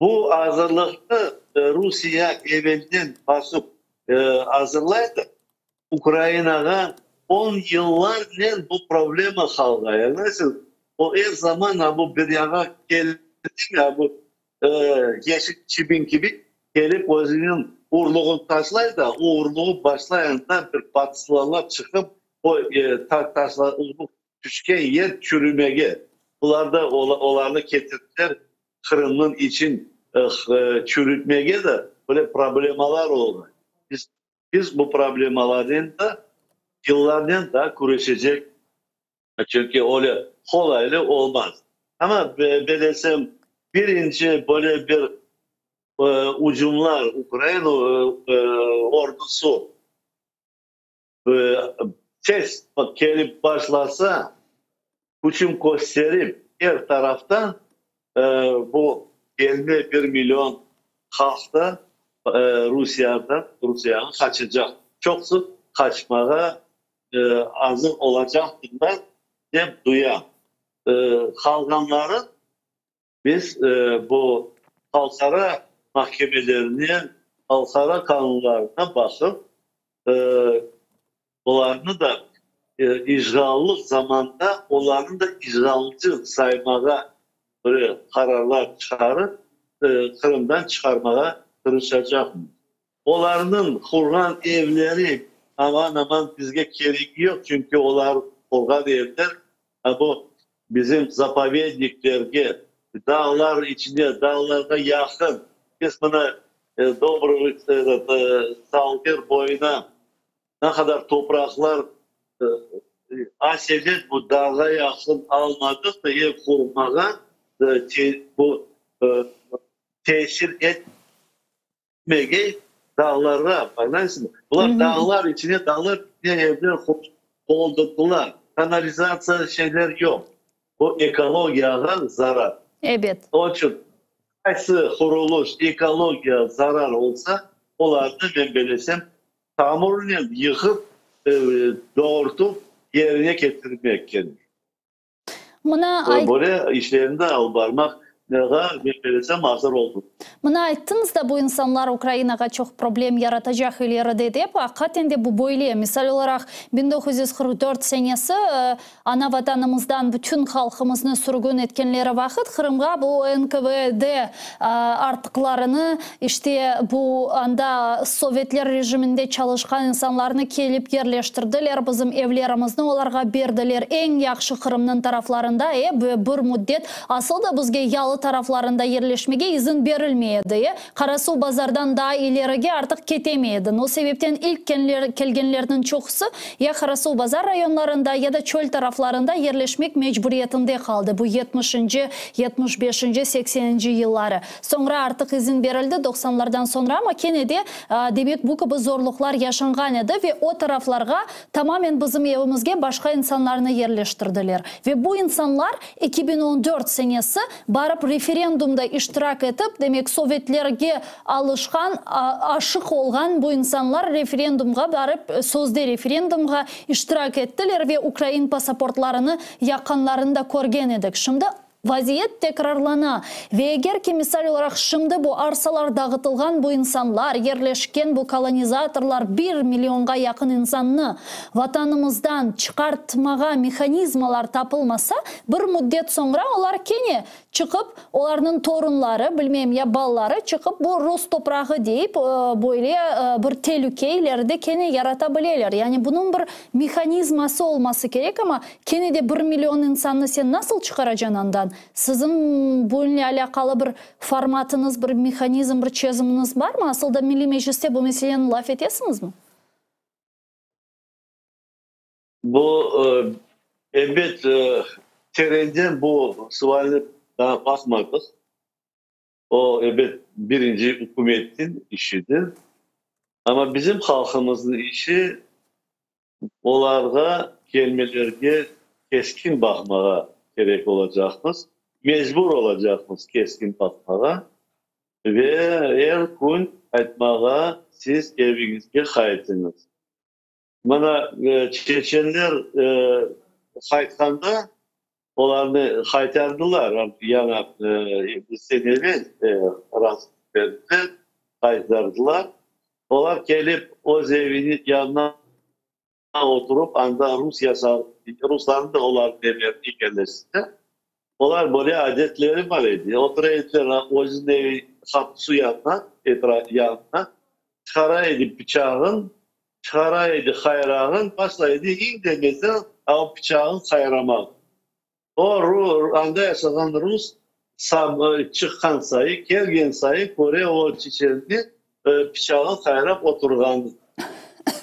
Bu azırlıqnı Rusiye evelden basıp azırlaydı, Ukrainağa on yıllarnen bu problema qalğan. Añlaysıñız, o er zaman a bu bir yağa keldimi, a bu yeşil çibin kibi kelip özüniñ urluğını taşlay da, o urluğı başlay anda bir patsılalar çıqıp, o urluq tüşken yer çürümege. Bular da olarnı ketirdiler Qırımnıñ için çürütmege de böyle problemalar olğan. Biz biz bu problemalarnen da yıllarnen daa küreşecek, çünki öyle qolaylı olmaz. Amma belesem, birinci böyle bir ucumlar Ukraina ordusı Tez kelip başlasa, küçüm kösterip er taraftan bu kelme bir million halq da Rusiyadan, Rusiyağa qaçacaq. Çoqusı qaçmağa azır olacaqtırlar, dep duyam. Qalğanları Biz bu halqara mahkemelerine, halqara qanunlarına baqıp, olarnı da işğallı zamanda olarnı da işğalcı saymağa böyle qararlar çıqarıp, Qırımdan çıqarmağa tırışacaqmız. Olarnıñ qurğan evleri aman-aman bizge keregi yoq, çünki olar qurğan evler bu bizim zapovedniklerge, dağlar içine, dağlarğa yaqın. Biz mına Dobrovıç, Salgir boyuna ne qadar topraqlar aselet bu dağğa yaqın almadıq da ev qurmağa, bu tesir etmegey dağlarğa, añlaysızmı? Bular dağlar içine, dağlar içine evler qoldurdılar, kanalizatsiya şeyler yoq. Bu ekologiyağa zarar. Ebet. Onıñ içün qaysı qurulış ekologiya zarar olsa, olarnı men belesem tamırnen yığıp, doğurtıp yerine ketirmek kerek. Mına ayt. Böyle işlerni de alıp barmaq men belesem azır oldu. Mına ayttıñız da, bu insanlar Ukrainağa çoq problem yaratacaq ileride dep. Aqiqaten de bu böyle. Misal olaraq, 1944 senesi ana Vatanımızdan bütün halqımıznı sürgün etkenleri vaqıt Qırımğa bu NKVD artıqlarını, işte bu anda sovetler rejiminde çalışqan insanlarnı kelip yerleştirdiler, bizim evlerimizni olarğa berdiler, eñ yahşı Qırımnıñ taraflarında, e, ve bir müddet asıl da bizge yalı taraflarında yerleşmege izin berilmey edi, e, Qarasuvbazardan daa ilerige artıq ketemey ediñ. O sebepten ilk kelgenlerniñ çoqusı ya Qarasuvbazar rayonlarında, ya da çöl taraflarında yerleşmek mecburiyetinde qaldı, bu yetmişinci, 75-inci, sekseninci yılları. Soñra artıq izin berildi, doqsanlardan soñra, amma kene de, demek, bu kibi zorluqlar yaşanğan edi ve o taraflarğa tamamen bizim evimizge başqa insanlarnı yerleştirdiler. Ve bu insanlar 2014 senesi barıp referendumda iştirak etip, demek, sovetlerge alışqan, aşıq olğan bu insanlar referendumğa barıp, sözde referendumğa iştirak ettiler ve ukrain pasaportlarını yaqqanlarını da körgen edik. Şimdi vaziyet tekrarlana. Ve eger ki, misal olaraq, şimdi bu arsalar dağıtılğan bu insanlar, yerleşken bu kolonizatorlar bir millionğa yaqın insannı Vatanımızdan çıqartmağa mehanizmalar tapılmasa, bir müddet soñra olar kene çıqıp, olarnıñ torunları, bilmeyim, ya balaları çıqıp, bu rus toprağı deyip, böyle bir telüke ileride kene yarata bileler. Yani bunıñ bir mehanizması olması kerek, amma kene de bir million insannı sen nasıl çıqaracañ andan? Siziñ bunıñle alâqalı bir formatıñız, bir mehanizm, bir çezimiñiz barmı? Asıl da Milliy Mecliste bu meseleni laf etesiñizmi? Bu, ebet, terenden bu sualni daa baqmadıq. O, ebet, birinci ükümetniñ işidir. Amma bizim halqımıznıñ işi olarğa kelmelerge keskin baqmağa kerek olacaqmız, mecbur olacaqmız keskin baqmağa ve er kün aytmağa, siz eviñizge qaytıñız. Mana, çeçenler qaytqanda, olarnı qaytardılar, yañı bir sene evel razılıq berdiler, qaytardılar. Olar kelip öz eviniñ yanına oturıp, anda rus yasağ, ruslarnı da olarnıñ evlerine yerleştirdiler. Olar böyle adetleri bar edi, otura ediler özüniñ evi qapusı yanına, yanına, çıqara edi pıçağın, Çıqara edi qayrağın, başlay edi indemezden o pıçağın qayramağa. O, anda yaşağan rus çıqqan sayı, kelgen sayı köre o çeçenni pıçağın qayrap oturğanını.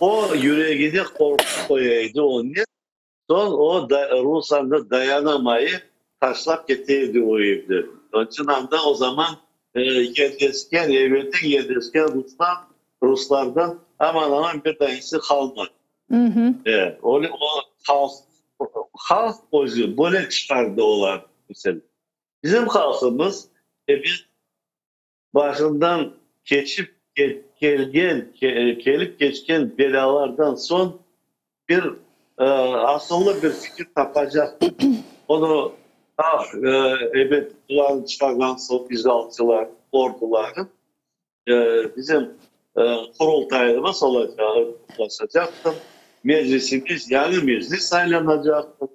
O, yüregine qorqu qoya edi onen. Soñ o, rus anda dayanamayıp, taşlap kete edi o evden. Onıñ içün anda o zaman yerleşken, evelden yerleşken ruslar, ruslardan aman-aman bir danesi qalmadı. E, öyle o halq, halq özü böyle çıqardı olarnı, meselâ. Bizim halqımız, ebet, Başından keçip kelgen, kelip keçken belâlardan soñ bir aqıllı bir fikir tapacaqtır. Onı, ah, ebet, bularnı çıqarğan soñ işğalcılar, orduları, bizim Qurultayımız olacaq, toplaşacaqtır, Meclisimiz, yañı meclis saylanacaqtır.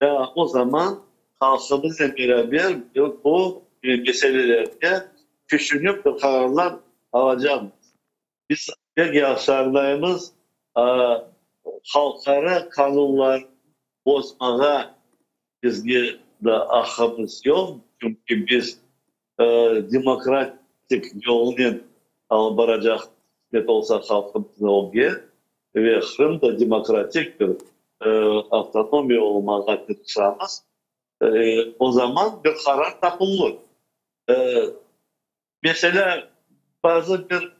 Ve o zaman halqımıznen beraber bu meselelerde tüşünip bir qararlar alacaqmız. Biz pek yahşı añlaymız, halqara qanunlarnı bozmağa bizge da aqqımız yoq, çünki biz demokratik yolnen alıp baracaq qısmet olsa halqımıznı ögge ve Qırım da demokratik bir avtonomiya olmağa tırışamız, o zaman bir qarar tapılır. Meselâ, bazı bir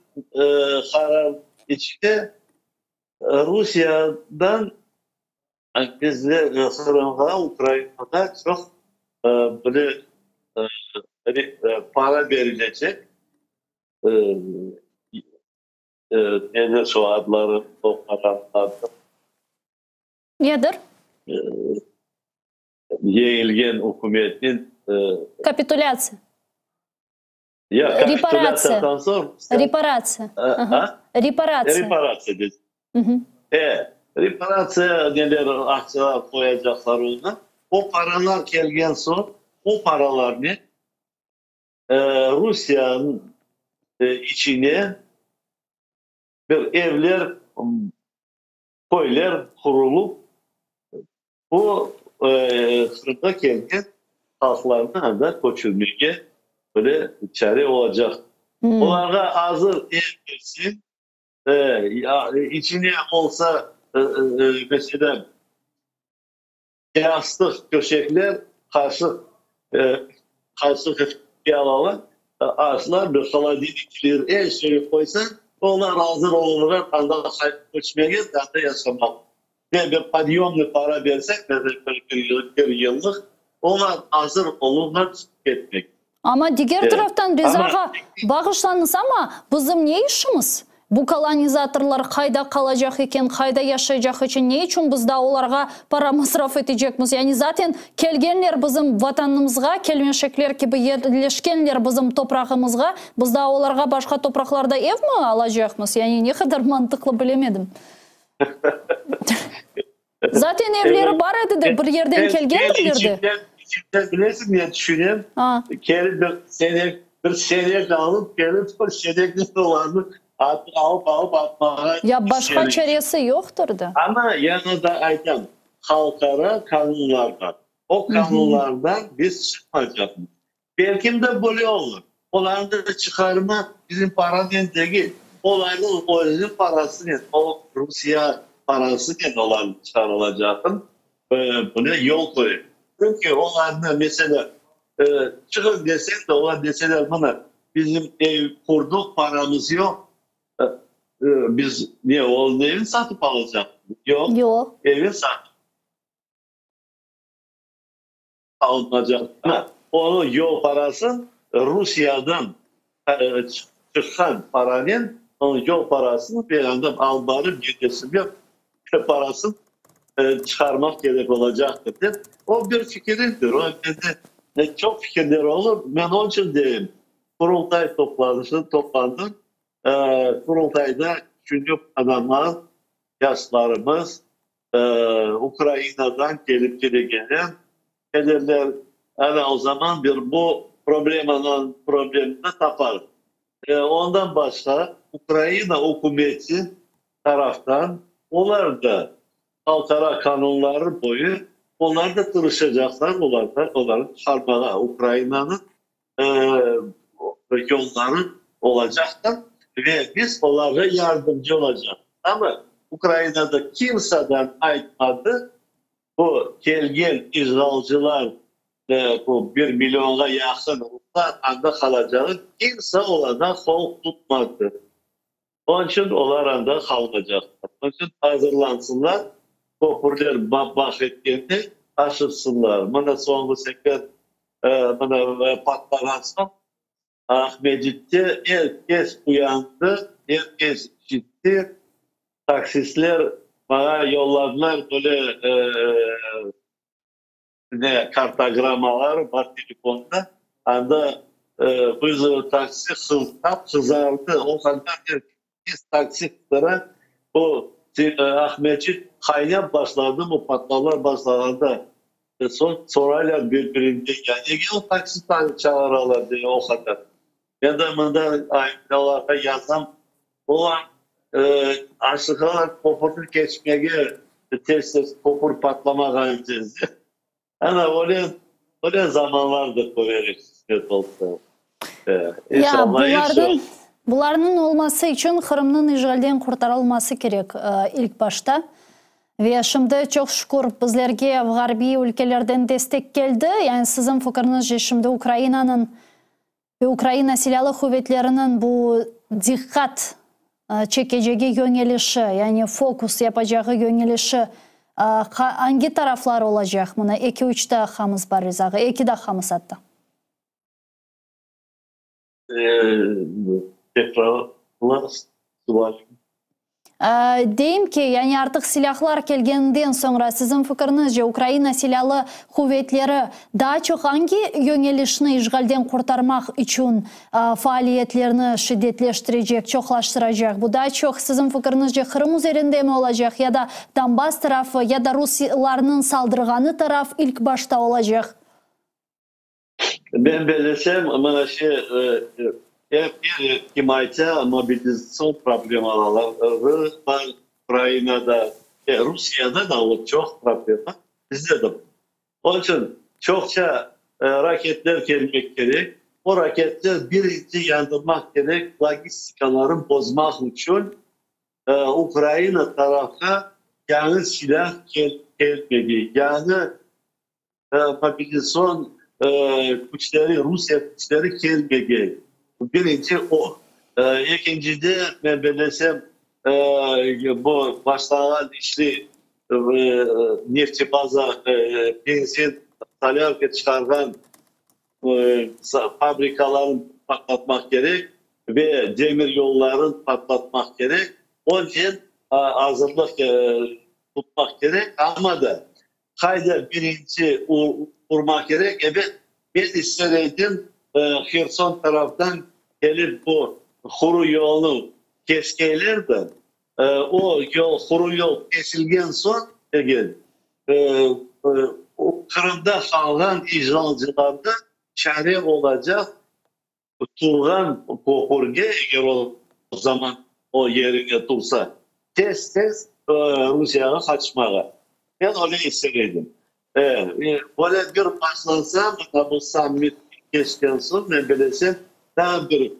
qarar içinde Rusiyadan Bizler Qırımğa, Ukrainağa çoq böyle para berilecek. Nedir şu adları, o paranıñ adı? Nedir? Yeñilgen ükümetniñ. Kapitulâtsiya. Ya, kapitulâtsiyadan soñ. Reparatsiya. A? Reparatsiya. Reparatsiya de. E, reparatsiya neler aqçalar qoyacaqlar oña. O paralar kelgen soñ, o paralarnen Rusiyanıñ içine bir evler, köyler qurulıp, bu Qırımğa kelgen halqlarnı anda köçürmege böyle çare olacaq. Olarğa azır ev berseñ, içine olsa, meselâ, Yastıq, töşekler, qaşıq, qaşıq pialalar, aşlar, bir holodilnikler, er şeyni qoysañ, olar azır olurlar anda qaytıp köçmege, anda yaşamağa. Ve bir podyomnıy para berseñ, bir bir yıllıq, olar azır olurlar çıqıp ketmege. Amma diger taraftan, Riza ağa, bağışlañız, amma bizim ne işimiz? Bu kolonizatorlar qayda qalacaq eken, qayda yaşaycaq içün, ne içün biz daa olarğa para masraf etecekmiz? Yani zaten kelgenler bizim Vatanımızğa, kelmeşekler kibi yerleşkenler bizim toprağımızğa, biz daa olarğa başqa topraqlarda evmi alacaqmız? Yani ne qadar mantıqlı bilemedim. Zaten evleri bar edi de, bir yerden kelgendirler de. Ben bilesiñ ne tüşünem? Kelip bir senek, bir senek alıp kelip, bir seneknen olarnı alıp alıp atmağa. Ya başqa çaresi yoqtır da. Amma yañı da aytam, halqara qanunlar bar. O qanunlardan biz çıqmaycaqmız. Belkim de böyle olur. Olarnı da çıqarmaq bizim paranen degil, olarnıñ özüniñ parasınen, o Rusiye. parasınen olar çıqarılacaqın böyle yol qoyıp. Çünki olarnı, meselâ, çıqın desen de, olar deseler, mına, bizim ev qurdıq, paramız yoq, biz ne, onıñ evini satıp alacaqmız? Yoq. Yoq. Evini satıp alınacaq. Onıñ yol parası Rusiyadan çıqqan paranen, onıñ yol parasını ve andan alıp barıp ketesine parasını çıqarmaq kerek olacaqtır dep, o bir fikiridir. O mende çoq fikirler olur. Men onıñ içün deyim, Qurultay toplanışı toplandı. Qurultayda tüşünip adamlar, yaşlarımız, Ukrainadan kelip keregenler, kelirler, ana o zaman bir bu problemanıñ problemini tapar. Ondan başqa Ukraina ükümeti taraftan olar da halqara qanunları boyu olar da tırışacaqlar, olar da olarnı çıqarmağa Ukrainanıñ yolları olacaqtır ve biz olarğa yardımcı olacaqmız. Amma Ukrainada kimseden aytmadı, bu kelgen işğalcılar, bu bir millionğa yaqın ruslar anda qalacağı, kimse olarğa qol tutmadı. Onıñ içün olar anda qalmacaqlar. Onıñ içün azırlansınlar, köpürler bap-baş etkende aşıqsınlar. Mına soñğı sefer, mına patlağan soñ Aqmescitte er kes uyandı, er kes işitti. Taksistler maña yolladılar böyle Ne kartogrammalar bar telefonda, anda vızov taksi qızap qızardı, o qadar tez taksi qıdıra, o Aqmescit qaynap başladı, bu patlavlar başlağanda, soñ soraylar bir-birinden, ya nege o taksi çağıralar dey o qadar. Men de mında olarğa yazam, olar aşıqalar köpürni keçmege, tez-tez köpür patlamağa tezde. Ana, öyle, öyle zamanlar da körerik, qısmet olsa. Ya, İnşallah, er şey bularnıñ, bularnıñ olması içün Qırımnıñ işğalden qurtarılması kerek ilk başta. Ve şimdi, çoq şükür, bizlerge ğarbiy ülkelerden destek keldi. Yani siziñ fikiriñizce, şimdi Ukrainanıñ Ve Ukraina Silâlı Quvetleriniñ bu diqqat çekecegi yöñelişi, yani fokus yapacağı yöñelişi angi taraflar olacaq? Mına eki-üç daqqamız bar, Riza ağa, eki daqqamız atta. Tekrarlañız sualni. Deyim ki, yani artıq silâhlar kelgeninden soñra, siziñ fikiriñizce, Ukraina Silâlı Quvetleri daa çoq angi yöñelişni işğalden qurtarmaq içün faaliyetlerini şiddetleştirecek, çoqlaştıracaq? Bu daa çoq, siziñ fikiriñizce, Qırım üzerinde mi olacaq ya da Donbass tarafı, ya da ruslarnıñ saldırğanı taraf ilk başta olacaq? Men bellesem, mına şey, er bir kim aytsa, mobilizatsion problemaları bar Ukrainada, Rusiyada da o çoq problema, bizde de bar. Onıñ içün çoqça raketler kelmek kerek, o raketler birinci yandırmaq kerek, logistikalarını bozmaq içün Ukraina tarafqa yañı silâ kelmege, yañı mobilizatsion küçleri, Rusiye küçleri kelmegen. Birinci o. Ekincide, men bellesem, bu başlanğan işli neftebaza, benzin, solârka çıqarğan fabrikalarnı patlatmaq kerek ve demir yollarını patlatmaq kerek. Onen azırlıq tutmaq kerek, amma da Qayda birinci urmaq kerek? Ebet, men ister edim, Herson taraftan kelip bu quru yolnı keskeyler de, o yol, quru yol kesilgen soñ, eger Qırımda qalğan işğalcılarğa çare olacaq, Turğan köpürge, eger o zaman o yerine tursa, tez-tez Rusiyağa qaçmağa. Men öyle ister edim. Böyle bir başlansa, mına bu sammit keçken soñ, men bilesem, daa bir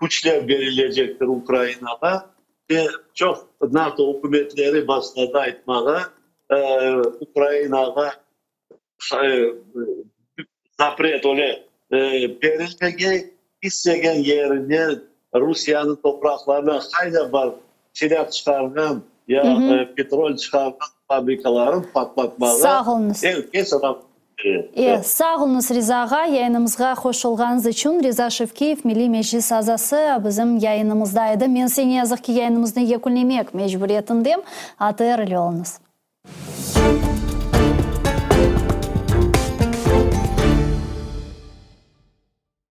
küçler berilecektir Ukrainağa. Ve çoq NATO ükümetleri başladı aytmağa, Ukrainağa zapret öyle berilmegey, istegen yerine Rusiyeniñ topraqlarına qayda bar silâ çıqarğan ya petrol çıqarğan fabrikalarını patlatmağa Sağ oluñız. er kes E, sağ oluñız, Riza ağa, yayınımızğa qoşulğanıñız içün. Riza Şevkiyev, Milliy Meclis azası, bizim yayınımızda edi. Men ise, ne yazıq ki, yayınımıznı yekünlemek mecburiyetindem. ATR ile oluñız.